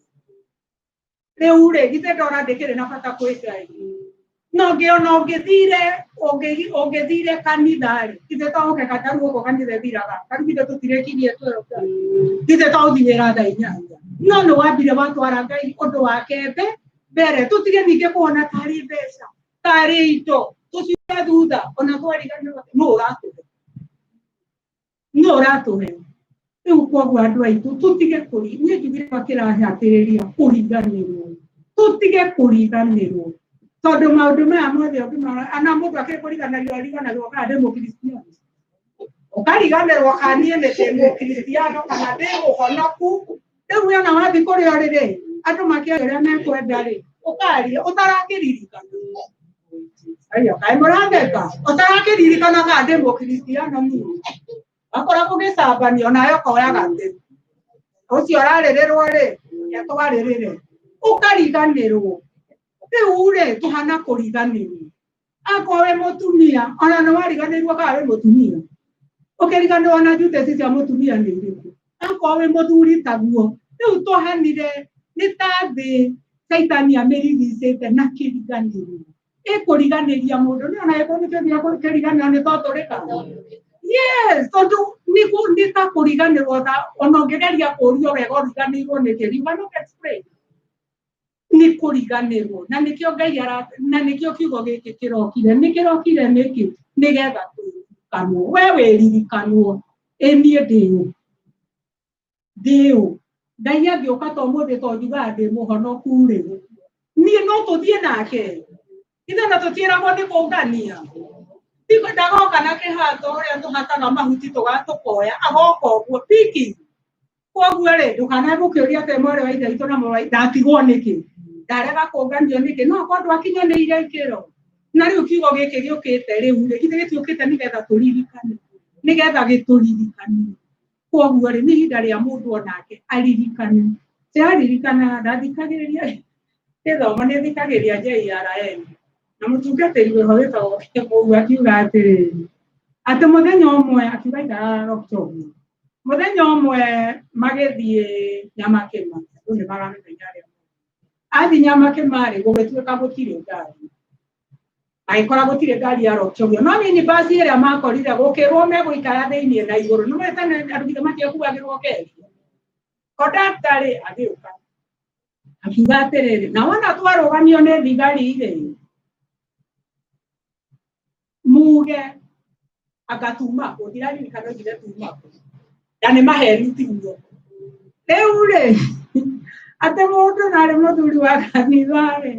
Rĩu rĩ, githĩ ndora ndĩkĩrĩ na bata kwĩ Ngai? Na ũngĩ ona ũngĩthire ũngĩthire kanitha rĩ, githĩ to ũke kataru gũkũ kanitha ĩthiraga tarĩu, githĩ tũtirĩkirie 12? Githĩ to ũthiĩ wĩra thaa 8? No nĩ wambire watwara Ngai ũndũ wake mbere. Tũtige ningĩ kuona tarĩ mbeca, tarĩ indo tũciuge thutha, ona twariganĩrwo atĩ nũ ũratũhe, nũ ũratũhe. Rĩu koguo andũ aitũ, tũtige kũri, niĩ njugire kĩrahatĩrĩria kũriganĩrwo, tũtige kũriganĩrwo, tondũ maũndũ maya mothe ũngĩmarora, ana mũndũ akĩrĩ kũriganĩrwo, ariganagĩrwo kana ndĩ mũkristiano, ũkariganĩrwo kana niĩ nĩ ndĩ mũkristiano kana ndĩ mũhonoku. Rĩu we ona wathiĩ kũrĩa ũrĩ rĩ, andũ makĩaria ũrĩa mekwenda rĩ, ũkaria ũtarakĩririkana. Aya, kaĩ mũratheka? Ũtarakĩririkana kana ndĩ mũkristiano niĩ. Wakora gũgĩcambanio nawe ũkoya gatĩ ũcio ũrarĩrĩrwo rĩ, etwarĩrĩre, ũkariganĩrwo. Rĩu rĩ, tũhana kũriganĩrwo. Akorwo wĩ mũtumia, ona nĩ wariganĩirwo kana wĩ mũtumia, ũkĩriganĩrwo na duties cia mũtumia nĩ irĩkũ. Akorwo wĩ mũthuri taguo. Rĩu tũhanire nĩ ta thĩ caitani amĩrigicĩte na kĩriganĩrio, ĩkũriganĩria mũndũ. Nĩ ona gĩkũyũ nĩkĩo kĩriganĩro nĩ totũrĩka. Yes, tondũ nĩ ta kũriganĩrwo, ta ona ũngĩgeria kũũrio wega ũriganĩirwo nĩkĩ, you cannot explain. Nĩ kũriganĩrwo, na nĩkĩo Ngai ara, na nĩkĩo kiugo gĩkĩ kĩrokire, nĩ kĩrokire nĩkĩ? Nĩgetha twĩririkanwo. We wĩririkanwo, ĩ niĩ ndĩũ, ndĩũ Ngai angĩũka ta ũmũthĩ, to njugaga ndĩ mũhonoku rĩ, niĩ no tũthiĩ nake? Ithe na tũtiĩragwo nĩ kũngania. Tigo ndagoka na kĩhato ũrĩa tũhataga mahuti tũkoya, agoka ũguo piki. Koguo rĩ, ndũkanae gũkĩũria atĩ mwarĩ wa ithe witũ na mũrũ wa ithe ndatigwo nĩkĩ, ndarega kũnganio nĩkĩ, no akorwo ndwakinyanĩire ikĩro. Na rĩu kiugo gĩkĩ gĩũkĩte rĩu rĩ, githĩ gĩtiũkĩte nĩgetha tũririkane, nĩgetha gĩtũririkanie. Koguo rĩ, nĩ ihinda rĩa mũndũ onake aririkane. Ndĩraririkana ndathikagĩrĩria gĩthomo nĩ thikagĩrĩria JRN na mũtungatĩri wĩho wĩtagwo Kĩmũu akiuga atĩrĩrĩ, atĩ mũthenya ũmwe akiuga aikaraga Lokchogio, mũthenya ũmwe magĩthiĩ Nyamakĩma, andũ nĩ maramĩmenya arĩa athiĩ Nyamakĩma rĩ, gũgĩtuĩka gũtirĩ ngari, agĩkora gũtirĩ ngari ya Lokchogio, no minibus ĩrĩa makorire gũkĩrwo megũikara thĩiniĩ na igũrũ, nĩ mwĩtene andũ githĩ matiakuagĩrwo keri. Kondakta rĩ agĩũka akiuga atĩrĩrĩ, na wona twarũgamio nĩ thigari rĩ, muge anga tuma kũ, ndiraririkana oigire tuma kũ, na nĩ maheni tiguo. Rĩu rĩ, atĩ mũndũ narĩ mũthuri wa kanitha rĩ,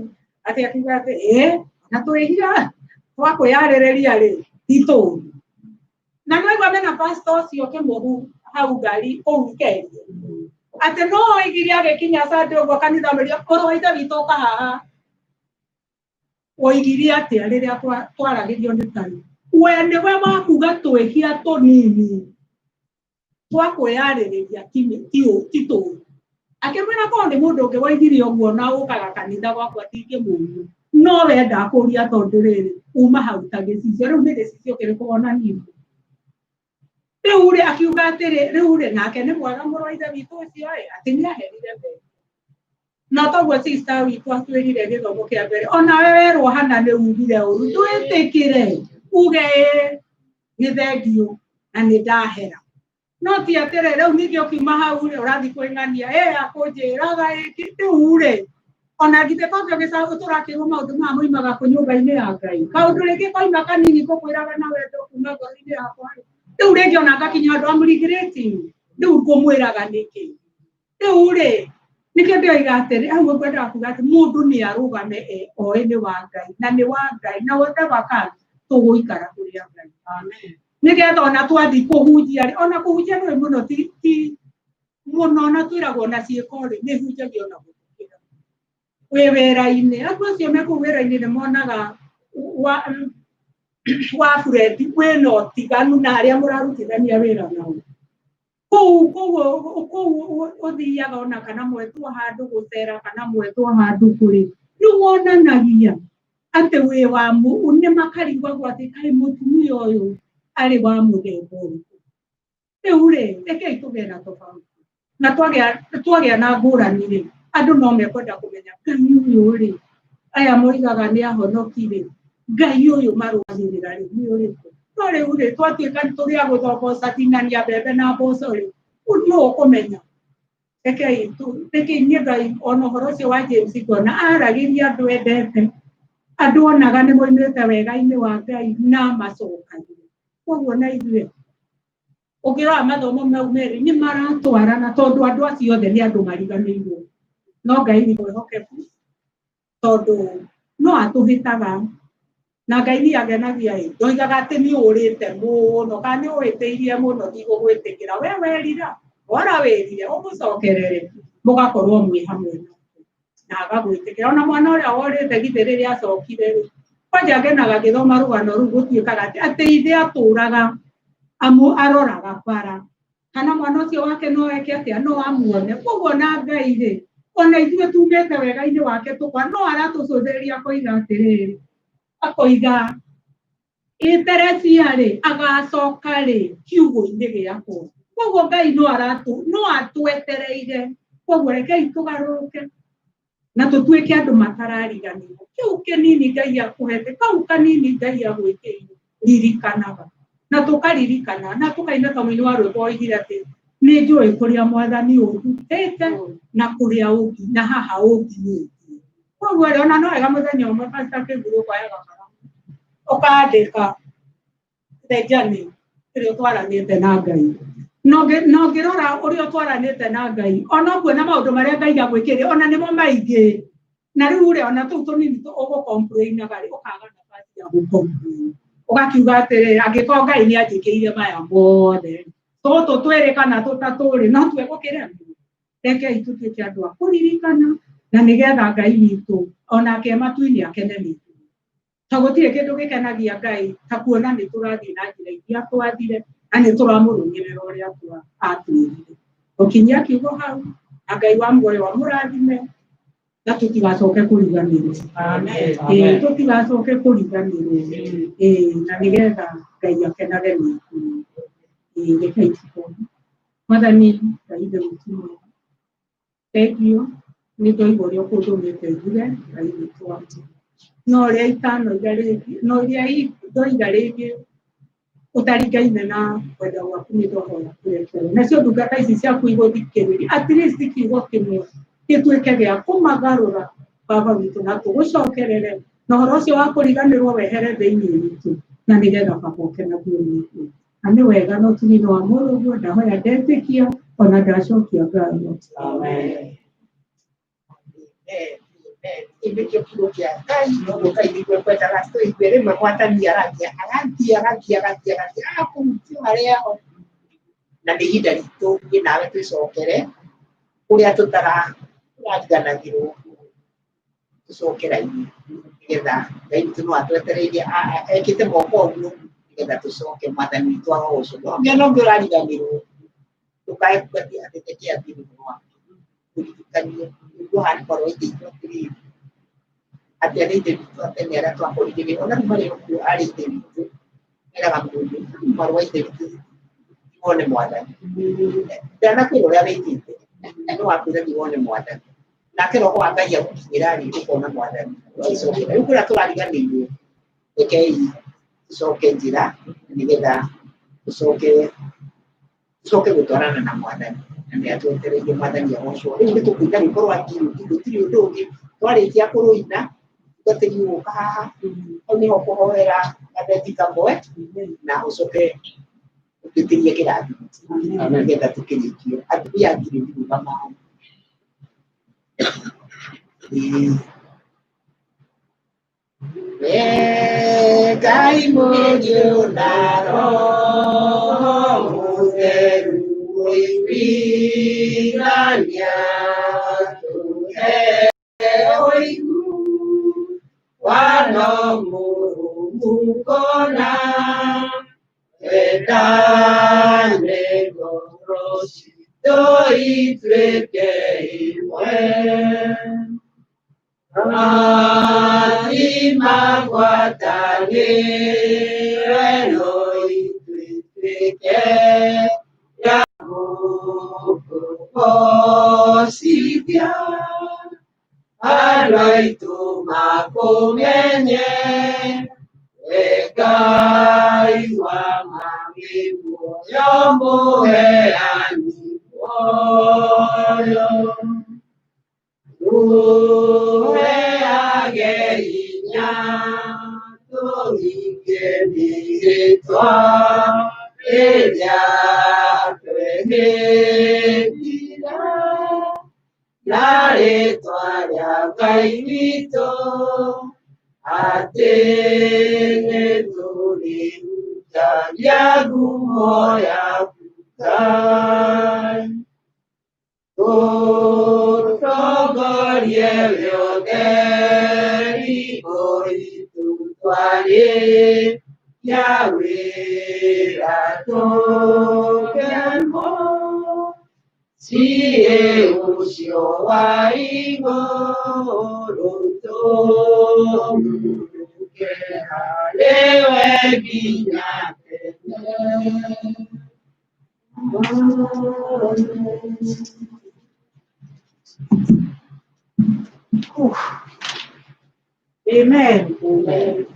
atĩ akiuga atĩ ĩ na twĩhia twakwĩyarĩrĩria rĩ ti tũũru. Na nĩwaigua mena pastor ũcio Kĩmũhu hau ngari kũu Kenya, atĩ no oigire agĩkinya Sunday ũguo kanitha amwĩrire mũrũ wa ithe witũ ũka haha, woigire atĩa rĩrĩa twaragĩrio nĩ Ngai? We nĩwe wakuga twĩhia tũnini twakwĩyarĩrĩria ti tũũru. Akĩmwĩra korwo nĩ mũndũ ũngĩ woigire ũguo na ũkaga kanitha gwakwa ndingĩmũria, no we ndakũria tondũ rĩrĩ uma hau ta gĩcicio. Rĩu nĩ gĩcicio kĩrĩkũ wonanirie? Rĩu rĩ akiuga atĩrĩ, rĩu rĩ nake nĩ mwega mũrũ wa ithe witũ ũcio ĩ, atĩ nĩ aherire mbeca. Na toguo sister witũ atwĩrire gĩthomo kĩa mbere, onawe werwo hana nĩ ugire ũru, ndwĩtĩkĩre uge ĩ nĩ thengiũ na nĩ ndahera. No ti atĩrĩ rĩu ningĩ ũkiuma hau rĩ ũrathiĩ kwĩng'ania ĩ akũnjĩraga ĩkĩ rĩu rĩ ona githĩ kwanja gĩcaũ tũrakĩrwo maũndũ maya moimaga kũ nyũmba-inĩ ya Ngai. Kaũndũ rĩngĩ koima kanini ngũkwĩraga na wendo kuma ngoro-inĩ yakwa rĩ, rĩu rĩngĩ ona ngakinya andũ am regretting, rĩu ngũmwĩraga nĩkĩ? Rĩu rĩ nĩkĩo ndĩroiga atĩrĩ, hau ngwendaga kuga atĩ mũndũ nĩ arũgame oĩ nĩ wa Ngai na nĩ wa Ngai na whatever comes tũgũikara kũrĩa Ngai. Amen. Nĩgetha ona twathiĩ kũhunjia rĩ, ona kũhunjia nĩ mũno ti ti mũno ona twĩragwo na ciĩko rĩ, nĩ hunjagia ona gũtũkĩra. Wĩ wĩra-inĩ, andũ acio me kũu wĩra-inĩ nĩ monaga wa bureti wĩna ũtiganu na arĩa mũrarutithania wĩra nao. Kũu kũu kũu ũthiaga ona kana mwetwo handũ gũcera kana mwetwo handũ kũrĩ, nĩ wonanagia atĩ wĩ wa nĩ makarigagwo atĩ kaĩ mũtumia ũyũ arĩ wa mũthemba ũrĩkũ. Rĩu rĩ, rekei tũgĩe na tofauti. Na twagĩa na ngũrani rĩ, andũ no mekwenda kũmenya Ngai ũyũ rĩ, aya moigaga nĩ ahonoki rĩ, Ngai ũyũ marũagĩrĩra rĩ, nĩ ũrĩkũ? No rĩu rĩ, twatuĩka tũrĩ a gũthombocatinania mbembe na mboco rĩ, nũ ũkũmenya? Rekei rekei niĩ Ngai ona ũhoro ũcio wa James ngona aragĩria andũ endete, andũ onaga nĩ moimĩte wega-inĩ wa Ngai na macokagire. Koguo na ithuĩ ũngĩrora mathomo mau merĩ nĩ maratwarana tondũ andũ acio othe nĩ andũ mariganĩirwo. No Ngai nĩ mwĩhokeku tondũ no atũhĩtaga na Ngai nĩ agenagia ĩ, ndoigaga atĩ nĩ ũrĩte mũno kana nĩ ũhĩtĩirie mũno ndigũgwĩtĩkĩra. We werira, wora wĩrire ũmũcokerere mũgakorwo mwĩ hamwe nake na agagwĩtĩkĩra. Ona mwana ũrĩa worĩte githĩ rĩrĩa acokire rĩ, kwanja ngenaga ngĩthoma rũgano rũu gũtuĩkaga atĩ ithe atũraga aroraga bara kana mwana ũcio wake no eke atĩa, no amuone. Koguo na Ngai rĩ, ona ithuĩ tumĩte wega-inĩ wake tũkwa, no aratũcũthĩrĩria akoiga atĩrĩrĩ, akoiga ĩ Teresia rĩ, agacoka rĩ kiugũ-inĩ gĩakwa. Koguo Ngai no atwetereire. Koguo rekei tũgarũrũke na tũtuĩke andũ matarariganĩrwo. Kĩu kĩnini Ngai akũhete, kau kanini Ngai agwĩkĩire, ririkanaga. Na tũkaririkana, na tũkaina ta mũini wa rwĩmbo oigire atĩ nĩ njũĩ kũrĩa mwathani ũndutĩte na kũrĩa ũngi, na haha ũnginyĩtie. Koguo rĩ, ona no wega mũthenya ũmwe Pastor Kĩguru ũkoyaga karamu, ũkandĩka the journey ĩrĩa ũtwaranĩte na Ngai. Na ũngĩrora ũrĩa ũtwaranĩte na Ngai, ona ũkuona maũndũ marĩa Ngai agwĩkĩire, ona nĩmo maingĩ. Na rĩu rĩ, ona tũu tũnini ũgũcomplainaga rĩ, ũkaga nafasi ya gũcomplain. Ũgakiuga atĩrĩrĩ, angĩkorwo Ngai nĩ anjĩkĩire maya mothe, Tũtũ twĩrĩ kana tũtatũ rĩ, no twegũkĩremwo. Rekei tũtuĩke andũ a kũririkana na nĩgetha Ngai witũ onake matu-inĩ akene nĩ ithuĩ. To gũtirĩ kĩndũ gĩkenagia Ngai ta kuona nĩ tũrathiĩ na njĩra iria twathire na nĩ tũramũrũmĩrĩra ũrĩa atwĩrire. Gũkinyia kiugo hau, na Ngai wa muoyo amũrathime na tũtigacoke kũriganĩrwo. Ĩĩ, tũtigacoke kũriganĩrwo. Ĩĩ, na nĩgetha Ngai akenage nĩ ithuĩ. Ĩĩ, rekei tũhoe. Mwathani Ngai Ithe witũ mwega, thengiũ nĩ ndoiga ũrĩa ũkũndũmĩte njuge Ngai witũ wa no ũrĩa itanoiga rĩngĩ, no ũrĩa ndoiga rĩngĩ ũtaringaine na kwenda gwaku nĩ ndohoya kũrekerwo. Nacio ndungata ici ciaku igũthikĩrĩria at least kiugo kĩmwe gĩtuĩke gĩa kũmagarũra Baba witũ na tũgũcokerere na ũhoro ũcio wa kũriganĩrwo wehere thĩinĩ witũ na nĩgetha Baba ũkenagio nĩ ithuĩ. Na nĩ wega no tũnini wa mũrũguo ndahoya ndetĩkia ona ndacokia ngatho. Amen. Nĩkĩo kiugo kĩa Ngai noguo Ngai nĩguo ekwendaga tũigue rĩmwe mwathani aragia agathiĩ agathiĩ agathiĩ agathiĩ agakũhutia harĩa ho na nĩ ihinda ritũ niĩ nawe twĩcokere kũrĩa tũtarariganagĩrwo tũcokeraine nĩgetha Ngai witũ no atwetereire ekĩte moko ũguo nĩgetha tũcoke mwathani witũ agocwo. No ũngĩ ona ũngĩ ũrariganĩrwo ndũkae kuga atĩ atĩ reke athiĩ ũhoro wake ũririkanie nĩguo haha nĩ marũa ithe witũ atĩrĩrĩ atĩ arĩ ithe witũ a tene arĩa twakorire ona rĩu marĩ o kuo arĩ ithe witũ eraga mũndũ marũa ithe witũ wone mwathani ndanakwĩra ũrĩa wĩkĩte no wakwĩra thiĩ wone mwathani nake roho wa Ngai agũkinyĩra rĩ ũkona mwathani ũgĩcokera rĩu kũrĩa tũrariganĩirwo rekei tũcoke njĩra nĩgetha tũcoke tũcoke gũtwarana na mwathani na nĩ atwetereire mwathani agocwo rĩu nĩ tũkũina rwĩmbo rwa ngiri gũtirĩ ũndũ ũngĩ twarĩkia kũrũina tungatĩri ũgũka haha hau nĩho kũhoera gatheti kamwe na ũcoke ũtwĩtĩrie kĩrathimo nĩgetha tũkĩrĩkie atumia a ngiri rũgama hau. Ĩĩ. Ngai Mũriũ na Roho Mũtheru ũiguithania tũhe ũigu wano mũrũmu kũna twendane ngoro citũ ituĩke imwe. Rathima ngwatanĩro ĩno ituĩke ya gũkũgoocithia andũ aitũ makũmenye we Ngai wa ma wĩ muoyo mũheani muoyo. Tũheage hinya tũhingie mĩhĩtwa ĩrĩa twehĩtire na rĩtwa rĩa Ngai witũ atĩ nĩtũrĩhunjagia ngumo yaku Ngai. Tũtongorie wĩothe ũritũ twarĩkia wĩra tũkemo ciĩ ũcio wa igũrũ tũmũke harĩ we nginya tene. Amen. Amen.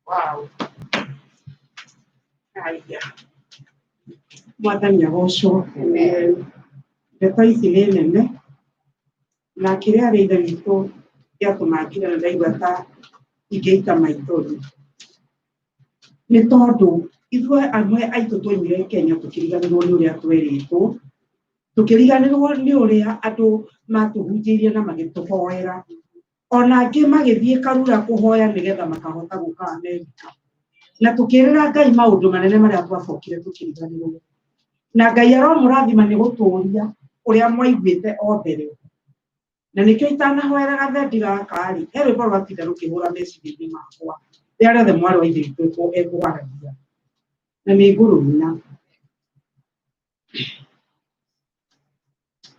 Wow. Haya. Mwathani agocwo. Ndeto ici nĩ nene na kĩrĩa arĩ ithe witũ gĩatũmangire na ndaigua ta ingĩita maithori nĩ tondũ ithuĩ amwe aitũ twaumire Kenya tũkĩriganĩrwo nĩ ũrĩa twerĩtwo, tũkĩriganĩrwo nĩ ũrĩa andũ matũhunjĩirie na magĩtũhoera, ona angĩ magĩthiĩ Karura kũhoya nĩgetha makahota gũka Amerika, na tũkĩrĩra Ngai maũndũ manene marĩa twacokire tũkĩriganĩrwo. Na Ngai aromũrathima nĩ gũtũũria ũrĩa mwaiguĩte o mbere. Na nĩkĩo itanahoera gathendi gaka rĩ, he rwĩmbo rwatinda rũkĩhũra meciria-inĩ makwa rĩrĩa rĩothe mwarĩ wa ithe witũ ekũwaragia, na nĩ ngũrũina.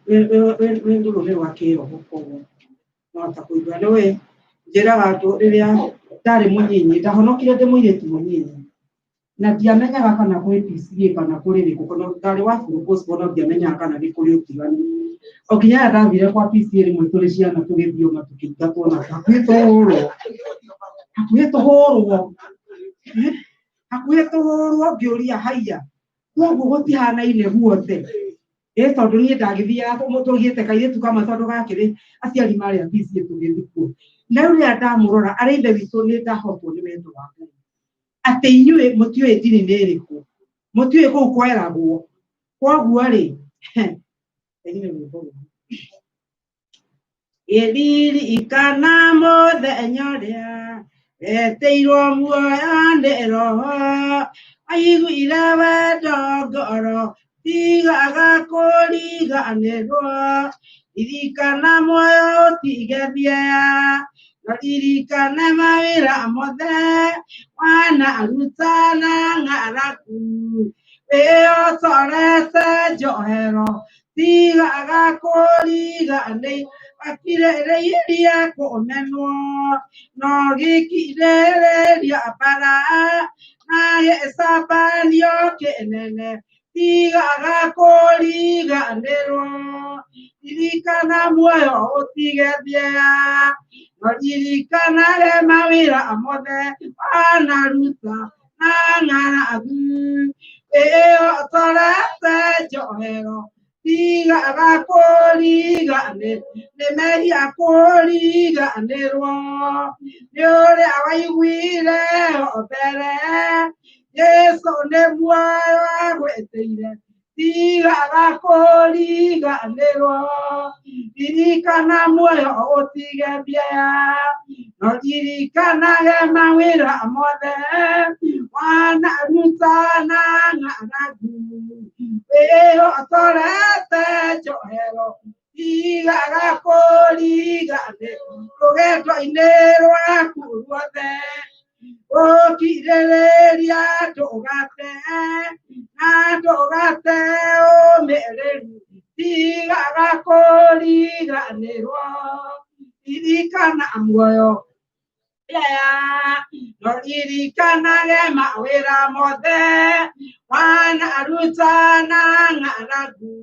Rwĩ rũrũme rwa kĩroho, koguo nohota kũigua. Nĩũĩ njĩraga andũ rĩrĩa ndarĩ mũnyinyi, ndahonokire ndĩ mũirĩtu mũnyinyi, na ndiamenyaga kana kwĩ PCA kana kũrĩ rĩkũ, kana ndarĩ wa Full Gospel, no ndiamenyaga kana nĩ kũrĩ ũtiganu. O nginya rĩrĩa ndathire kwa PCA rĩmwe tũrĩ ciana tũgĩthioma tũkĩingatwo na hakuhĩ tũhũrwo, hakuhĩ tũhũrwo, hakuhĩ tũhũrwo, ngĩũria haiya, koguo gũtihanaine guothe. Ĩ tondũ niĩ ndagĩthiaga tũgĩte kairĩtu kamwe tondũ gakĩrĩ aciari marĩ a PCA tũgĩthiĩ kuo. Na rĩu rĩrĩa ndamũrora arĩ ithe witũ nĩ ndahotwo nĩ wendo wa Ngai. Atĩ inyuĩ mũtiũĩ ndini nĩ ĩrĩkũ, mũtiũĩ kũu kweragwo. Koguo rĩ, nĩ rwĩmbo rũu. Ngĩririkana mũthenya ũrĩa wetĩirwo muoyo nĩ Roho, aiguire wendo ngoro tigaga kũriganĩrwo. Ririkana muoyo ũtige thieya, no ririkane mawĩra mothe wanaruta na ng'aragu. Wĩyotorete njohero tigaga kũriganĩrwo, akirĩrĩirie kũmenwo no gĩkirĩrĩria mbara na gĩcabanio kĩnene tigaga kũriganĩrwo. Ririkana muoyo ũtige thieya, no ririkanage mawĩra mothe wanaruta na ng'aragu. Wĩyotorete njohero tigaga kũriganĩrwo, nĩ mehia kũriganĩrwo, nĩ ũrĩa waiguire o mbere Jesũ nĩ muoyo agwĩtĩire, tigaga kũriganĩrwo. Ririkana muoyo ũtige thieya, no ririkanage mawĩra mothe wanaruta na ng'aragu. Wĩyotorete njohero tigaga kũriganĩrwo, rũgendo-inĩ rwaku ruothe ũkirĩrĩria ndũgate, na ndũgate ũmĩrĩru, tigaga kũriganĩrwo. Ririkana muoyo no ririkanage mawĩra mothe wanaruta na ng'aragu.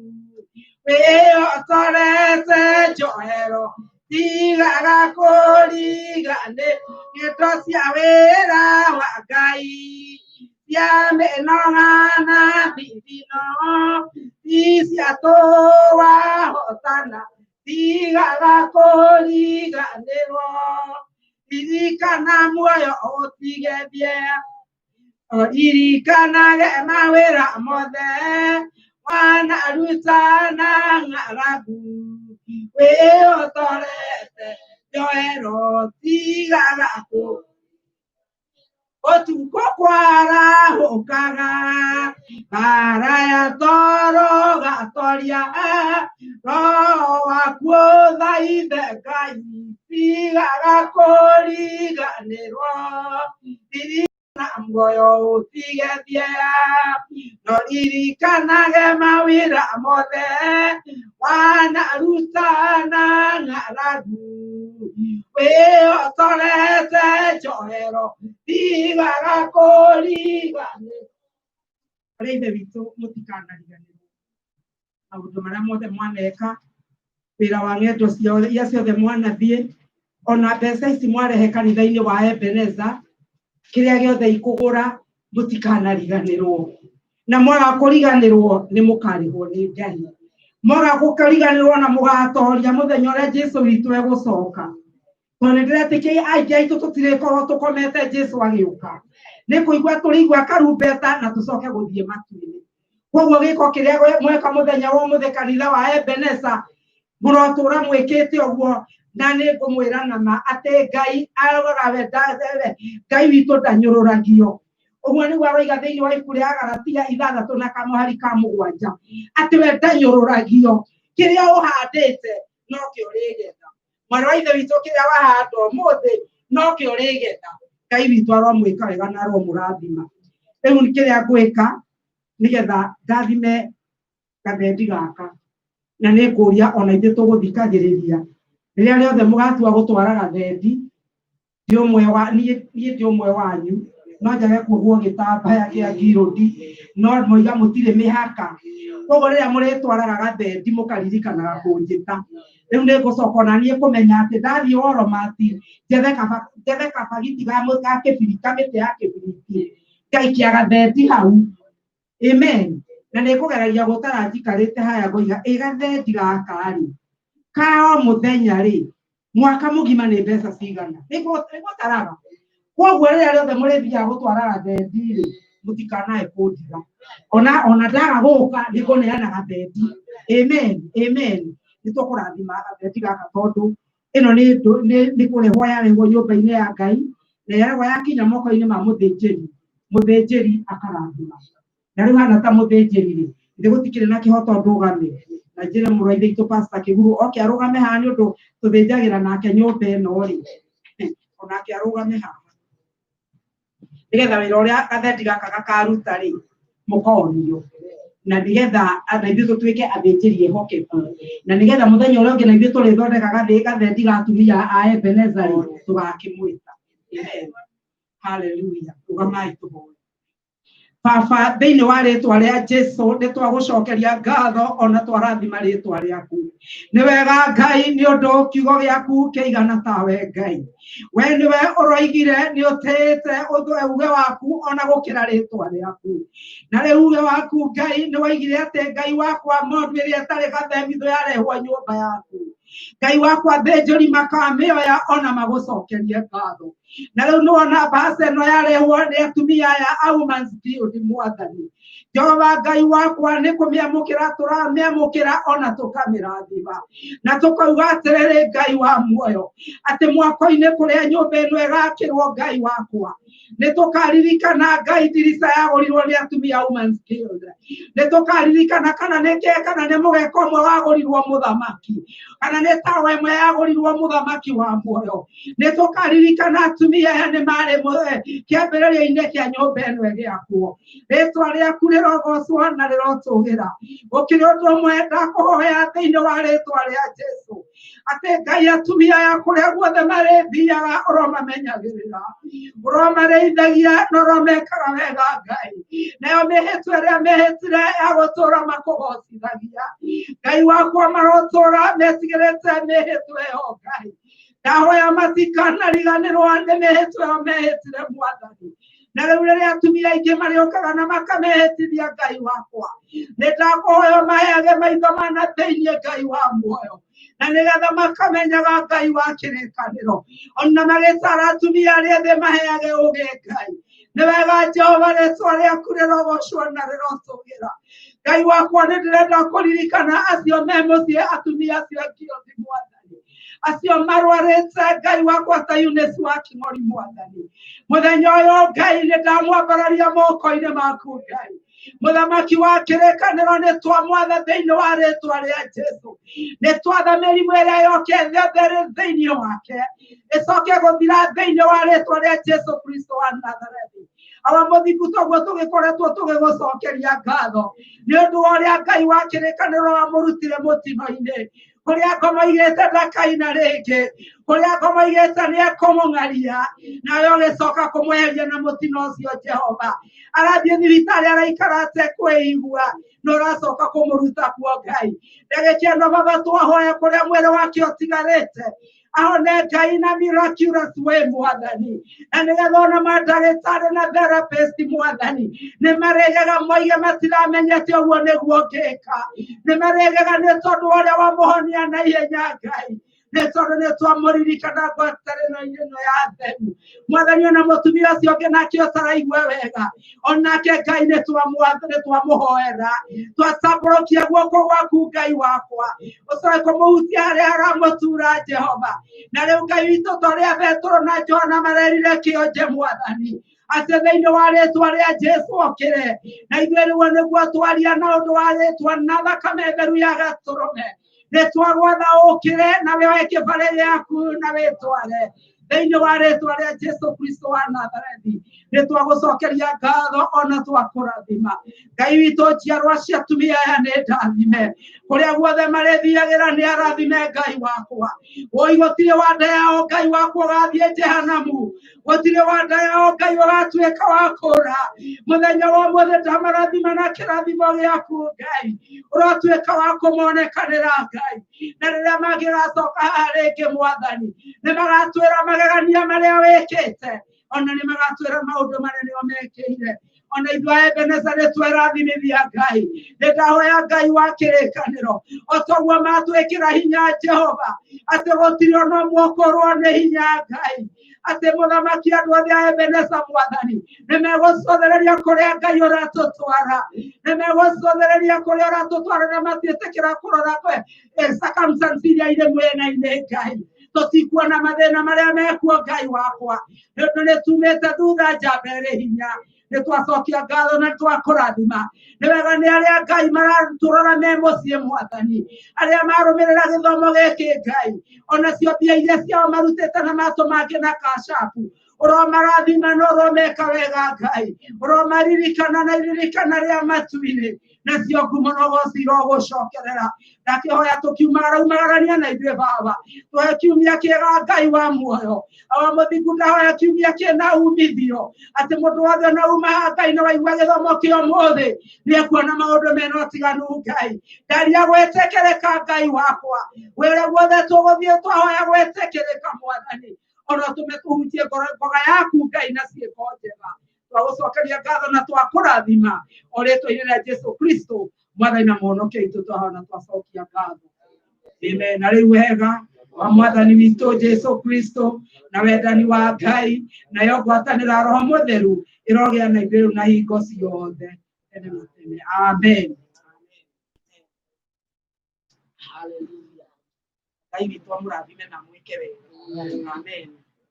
Wĩyotorete njohero tigaga kũriganĩrwo, ng'endo cia wĩra wa Ngai cia mĩnoga na thithino ti cia tũwahotana, tigaga kũriganĩrwo. Ririkana muoyo ũtige thieya, ririkanage mawĩra mothe wanaruta na ng'aragu. Wĩyotorete njohero tigaga kũ ũtukũ kwarahũkaga, mbara ya toro gatoria, roho waku ũthaithe Ngai, tigaga kũriganĩrwo. Ririkana muoyo ũtige thieya, no ririkanage mawĩra mothe wanaruta na ng'aragu. Wĩyotorete njohero tigaga kũriganĩrwo. Arĩa ithe witũ mũtikanariganĩrwo maũndũ marĩa mothe mwaneka, wĩra wa ng'endo ciothe iria ciothe mwanathiĩ, ona mbeca ici mwarehe kanitha-inĩ wa Ebeneza, kĩrĩa gĩothe ikũgũra mũtikanariganĩrwo. Na mwaga kũriganĩrwo nĩ mũkarĩhwo nĩ Ngai. Mwaga gũkariganĩrwo na mũgatoria mũthenya ũrĩa Jesũ witũ egũcoka. Tondũ nĩ ndĩretĩkia aingĩ aitũ tũtirĩkorwo tũkomete Jesũ agĩũka. Nĩ kũigua tũrĩigua karumbeta na tũcoke gũthiĩ matu-inĩ. Koguo gĩko kĩrĩa mweka mũthenya wa ũmũthĩ kanitha wa Ebeneza, mũrotũra mwĩkĩte ũguo, na nĩ ngũmwĩra na ma atĩ Ngai aroraga we Ngai witũ ndanyũrũragio. Ũguo nĩguo aroiga thĩinĩ wa ibuku rĩa Galatia ithathatũ na kamũhari ka mũgwanja, atĩ we ndanyũrũragio, kĩrĩa ũhandĩte nokĩo ũrĩgetha. Mwarĩ wa ithe witũ, kĩrĩa wahanda ũmũthĩ nokĩo ũrĩgetha. Ngai witũ aromwĩka wega na aromũrathima. Rĩu kĩrĩa ngwĩka nĩgetha ndathime gathendi gaka, na nĩ ngũria ona ithuĩ tũgũthikagĩrĩria rĩrĩa rĩothe mũgatua gũtwara gathendi, ndi ũmwe wa niĩ niĩ ndi ũmwe wanyu, no njage kuohwo gĩtambaya kĩa ngirũndi, no moiga mũtirĩ mĩhaka. Koguo rĩrĩa mũrĩtwaraga gathendi mũkaririkanaga kũnjĩta. Rĩu nĩ ngũcoka ona niĩ kũmenya atĩ ndathiĩ woromati njethe kaba njethe kabagiti ga ga kĩbiriti, kamĩtĩ ya kĩbiriti, ngaikia gathendi hau. Amen. Na nĩ ngũgeragia gũtara njikarĩte haya ngoiga ĩ gathendi gaka rĩ ka o mũthenya rĩ mwaka mũgima nĩ mbeca cigana? Nĩ ngũtaraga. Koguo rĩrĩa rĩothe mũrĩthiaga gũtwara gathendi rĩ, mũtikanae kũndiga. Ona ndaga gũka nĩ ngũneana gathendi. Amen. Amen. Nĩ tũkũrathima gathendi gaka tondũ ĩno nĩ nĩ kũrehwo yarehwo nyũmba-inĩ ya Ngai, na yarehwo yakinya moko-inĩ ma mũthĩnjĩri, mũthĩnjĩri akarathima. Na rĩu hana ta mũthĩnjĩri rĩ, ithe gũtikĩrĩ na kĩhoto ndũgame na njĩre mũrũ wa ithe witũ Pastor Kĩguru oke arũgame haha, nĩ ũndũ tũthĩnjagĩra nake nyũmba ĩno rĩ, onake arũgame haha nĩgetha wĩra ũrĩa gathendi gaka gakaruta rĩ mũkonio, na nĩgetha na ithuĩ tũtuĩke athĩnjĩri ehokeku, na nĩgetha mũthenya ũrĩa ũngĩ na ithuĩ tũrĩthondeka gathendi ga atumia a Ebenezer rĩ, tũgakĩmwĩta. Amen. Hallelujah. Rũgamai tũhoe. Baba, thĩinĩ wa rĩtwa rĩa Jesu nĩ twagũcokeria ngatho ona twarathima rĩtwa rĩaku. Nĩ wega Ngai, nĩ ũndũ kiugo gĩaku kĩigana tawe Ngai. We nĩwe ũroigire nĩ ũtĩĩte uge waku ona gũkĩra rĩtwa rĩaku. Na rĩu uge waku Ngai nĩ woigire atĩ Ngai wakwa mondu ĩrĩa ĩtarĩ gathemithũ yarehwo nyũmba yaku, Ngai wakwa thĩnjũri makamĩoya ona magũcokerie ngatho. Na rĩu nĩwona mbaca ĩno yarehwo nĩ atumia aya a Women's Guild, Mwathani Jehova Ngai wakwa, nĩ kũmĩamũkĩra tũramĩamũkĩra ona tũkamĩrathima, na tũkauga atĩrĩrĩ Ngai wa muoyo, atĩ mwako-inĩ kũrĩa nyũmba ĩno ĩgakĩrwo, Ngai wakwa, nĩ tũkaririkana Ngai ndirica yagũrirwo nĩ atumia a Women's Guild. Nĩ tũkaririkana kana nĩ kĩ, kana nĩ mũgeka ũmwe wagũrirwo mũthamaki, kana nĩ tawa ĩmwe yagũrirwo mũthamaki wa muoyo. Nĩ tũkaririkana atumia aya nĩ marĩ kĩambĩrĩria-inĩ kĩa nyũmba ĩno ĩgĩakwo. Rĩtwa rĩaku rĩrogocwo na rĩrotũgĩra. Gũkĩrĩ ũndũ ũmwe ndakũhoya thĩinĩ wa rĩtwa rĩa Jesu, atĩ Ngai atumia aya kũrĩa guothe marĩthiaga ũromamenyagĩrĩra, ũromarĩithagia na ũromekaga wega Ngai. Nayo mĩhĩtwa ĩrĩa mehĩtire ya gũtũra makũgocithagia, Ngai wakwa, marotũra metigĩrĩte mĩhĩtwa ĩyo Ngai. Ndahoya matikanariganĩrwo nĩ mĩhĩtwa ĩyo mehĩtire Mwathani. Na rĩu rĩrĩa atumia aingĩ marĩũkaga na makamehĩtithia, Ngai wakwa, nĩ ndakũhoya maheage maitho mana thĩinĩ, Ngai wa muoyo, na nĩgetha makamenyaga Ngai wa kĩrĩkanĩro, ona magĩtara atumia arĩa ethĩ maheage ũgĩ Ngai. Nĩ wega Jehova, rĩtwa rĩaku rĩrogocwo na rĩrotũgĩra. Ngai wakwa, nĩ ndĩrenda kũririkana acio me mũciĩ, atumia acio angĩ Mwathani, acio marwarĩte, Ngai wakwa, ta Eunice wa Kĩng'ori. Mwathani, mũthenya ũyũ Ngai nĩ ndamwambararia moko-inĩ maku. Ngai mũthamaki wa kĩrĩkanĩro, nĩ twamwatha thĩinĩ wa rĩtwa rĩa Jesu, nĩ twatha mĩrimũ ĩrĩa yoke yothe ĩrĩ thĩinĩ wake ĩcoke gũthira thĩinĩ wa rĩtwa rĩa Jesu Kristo wa Nazarethi. Awa mũthingu, toguo tũgĩkoretwo tũgĩgũcokeria ngatho nĩ ũndũ wa ũrĩa Ngai wa kĩrĩkanĩro wamũrutire mũtino-inĩ, kũrĩa ngoma igĩte ndakaina rĩngĩ, kũrĩa ngoma igĩte nĩ ekũmũng'aria, nawe ũgĩcoka kũmweheria na mũtino ũcio. Jehova, arathiĩ thibitarĩ araikara atekwĩigua, na ũracoka kũmũruta kuo Ngai. Ndagĩka ĩno Baba twahoya kũrĩa mwĩrĩ wake ũtigarĩte ahone Ngai na miraculous way Mwathani, na nĩgetha ona mandagĩtarĩ na therapist Mwathani nĩ marĩgega moige matiramenyete ũguo nĩguo ngĩka. Nĩ marĩgega nĩ tondũ wa ũrĩa wamũhonia na ihenya Ngai, nĩ tondũ nĩ twamũririkana ngwatanĩro-inĩ ĩno ya theru Mwathani. Ona mũtumia ũcio ũngĩ nake ũtaraigua wega, onake Ngai nĩ twamũhoera, twatambũrũkia guoko gwaku Ngai wakwa, ũcoke kũmũhutia harĩa haramũtura Jehova. Na rĩu Ngai witũ, ta ũrĩa Petũrũ na Johana marerire kĩonje Mwathani, Atĩ thĩinĩ wa rĩtwa rĩa Jesu okĩre. Na ithuĩ rĩu nĩguo twaria na ũndũ wa rĩtwa na thakame theru ya gatũrũme. Nĩ twagwatha ũkĩre na wĩoe kĩbarĩ gĩaku na wĩtware thĩinĩ wa rĩtwa rĩa Jesu Kristo wa Nazarethi. Nĩ twagũcokeria ngatho ona twakũrathima. Ngai witũ njiarwa cia atumia aya nĩ ndathime. Kũrĩa guothe marĩthiagĩra nĩ arathime Ngai wakwa. Woi gũtirĩ wa nda yao Ngai wakwa ũgathiĩ Jehanamu. Gũtirĩ wa nda yao Ngai ũgatuĩka wa kũũra. Mũthenya wa ũmũthĩ ndamarathima na kĩrathimo gĩaku Ngai. Ũrotuĩka wa kũmonekanĩra Ngai. Na rĩrĩa mangĩgacoka haha rĩngĩ Mwathani, nĩ magatwĩra magegania marĩa wĩkĩte. Ona nĩ magatwĩra maũndũ marĩa nĩo mekĩire. Ona ithuĩ a Ebeneza nĩ twerathimithia Ngai. Nĩ ndahoya Ngai wa kĩrĩkanĩro o toguo matwĩkĩra hinya Jehova, atĩ gũtirĩ ona ũmwe ũkũrwo nĩ hinya Ngai. Atĩ mũthamaki andũ othe a Ebeneza Mwathani nĩ megũcothereria kũrĩa Ngai ũratũtwara, nĩ megũcothereria kũrĩa ũratũtwara na matiĩtĩkĩra kũrora circumstance iria irĩ mwena-inĩ Ngai. Tũtikuona mathĩna marĩa mekuo Ngai wakwa, nĩ ũndũ nĩ tumĩte thutha njamba ĩrĩ hinya. Nĩ twacokia ngatho na twakũrathima. Nĩ wega nĩ arĩa Ngai maratũrora me mũciĩ Mwathani, arĩa marũmĩrĩra gĩthomo gĩkĩ Ngai, onacio mbia iria ciao marutĩte na matũ mangĩ na kashapu, ũromarathima na ũromeka wega Ngai, ũromaririkana na iririkana rĩa matu-inĩ, nacio ngumo na ũgoci irogũcokerera. Ndakĩhoya tũkiumagara umagarania na ithuĩ Baba, tũhe kiumia kĩega Ngai wa muoyo. Awa mũthingu ndahoya kiumia kĩna umithio, atĩ mũndũ wothe ona uma haha Ngai na waigua gĩthomo kĩa ũmũthĩ nĩ ekuona maũndũ mena ũtiganu Ngai. Ndaria gwĩtĩkĩrĩka Ngai wakwa, wĩra guothe tũgũthiĩ twahoya gwĩtĩkĩrĩka Mwathani, ona tũme tũhunjie ngoga yaku Ngai na ciĩko njega. Twagũcokeria ngatho na twakũrathima o rĩtwa-inĩ rĩa Jesu Kristo Mwathani na mũhonokia witũ, twahoya na twacokia ngatho. Amen. Na rĩu wega wa Mwathani witũ Jesu Kristo na wendani wa Ngai nayo ngwatanĩro ya Roho Mũtheru ĩrogĩa na ithuĩ rĩu na hingo ciothe tene na tene. Amen. Hallelujah. Ngai witũ amũrathime na amwĩke wega. Amen.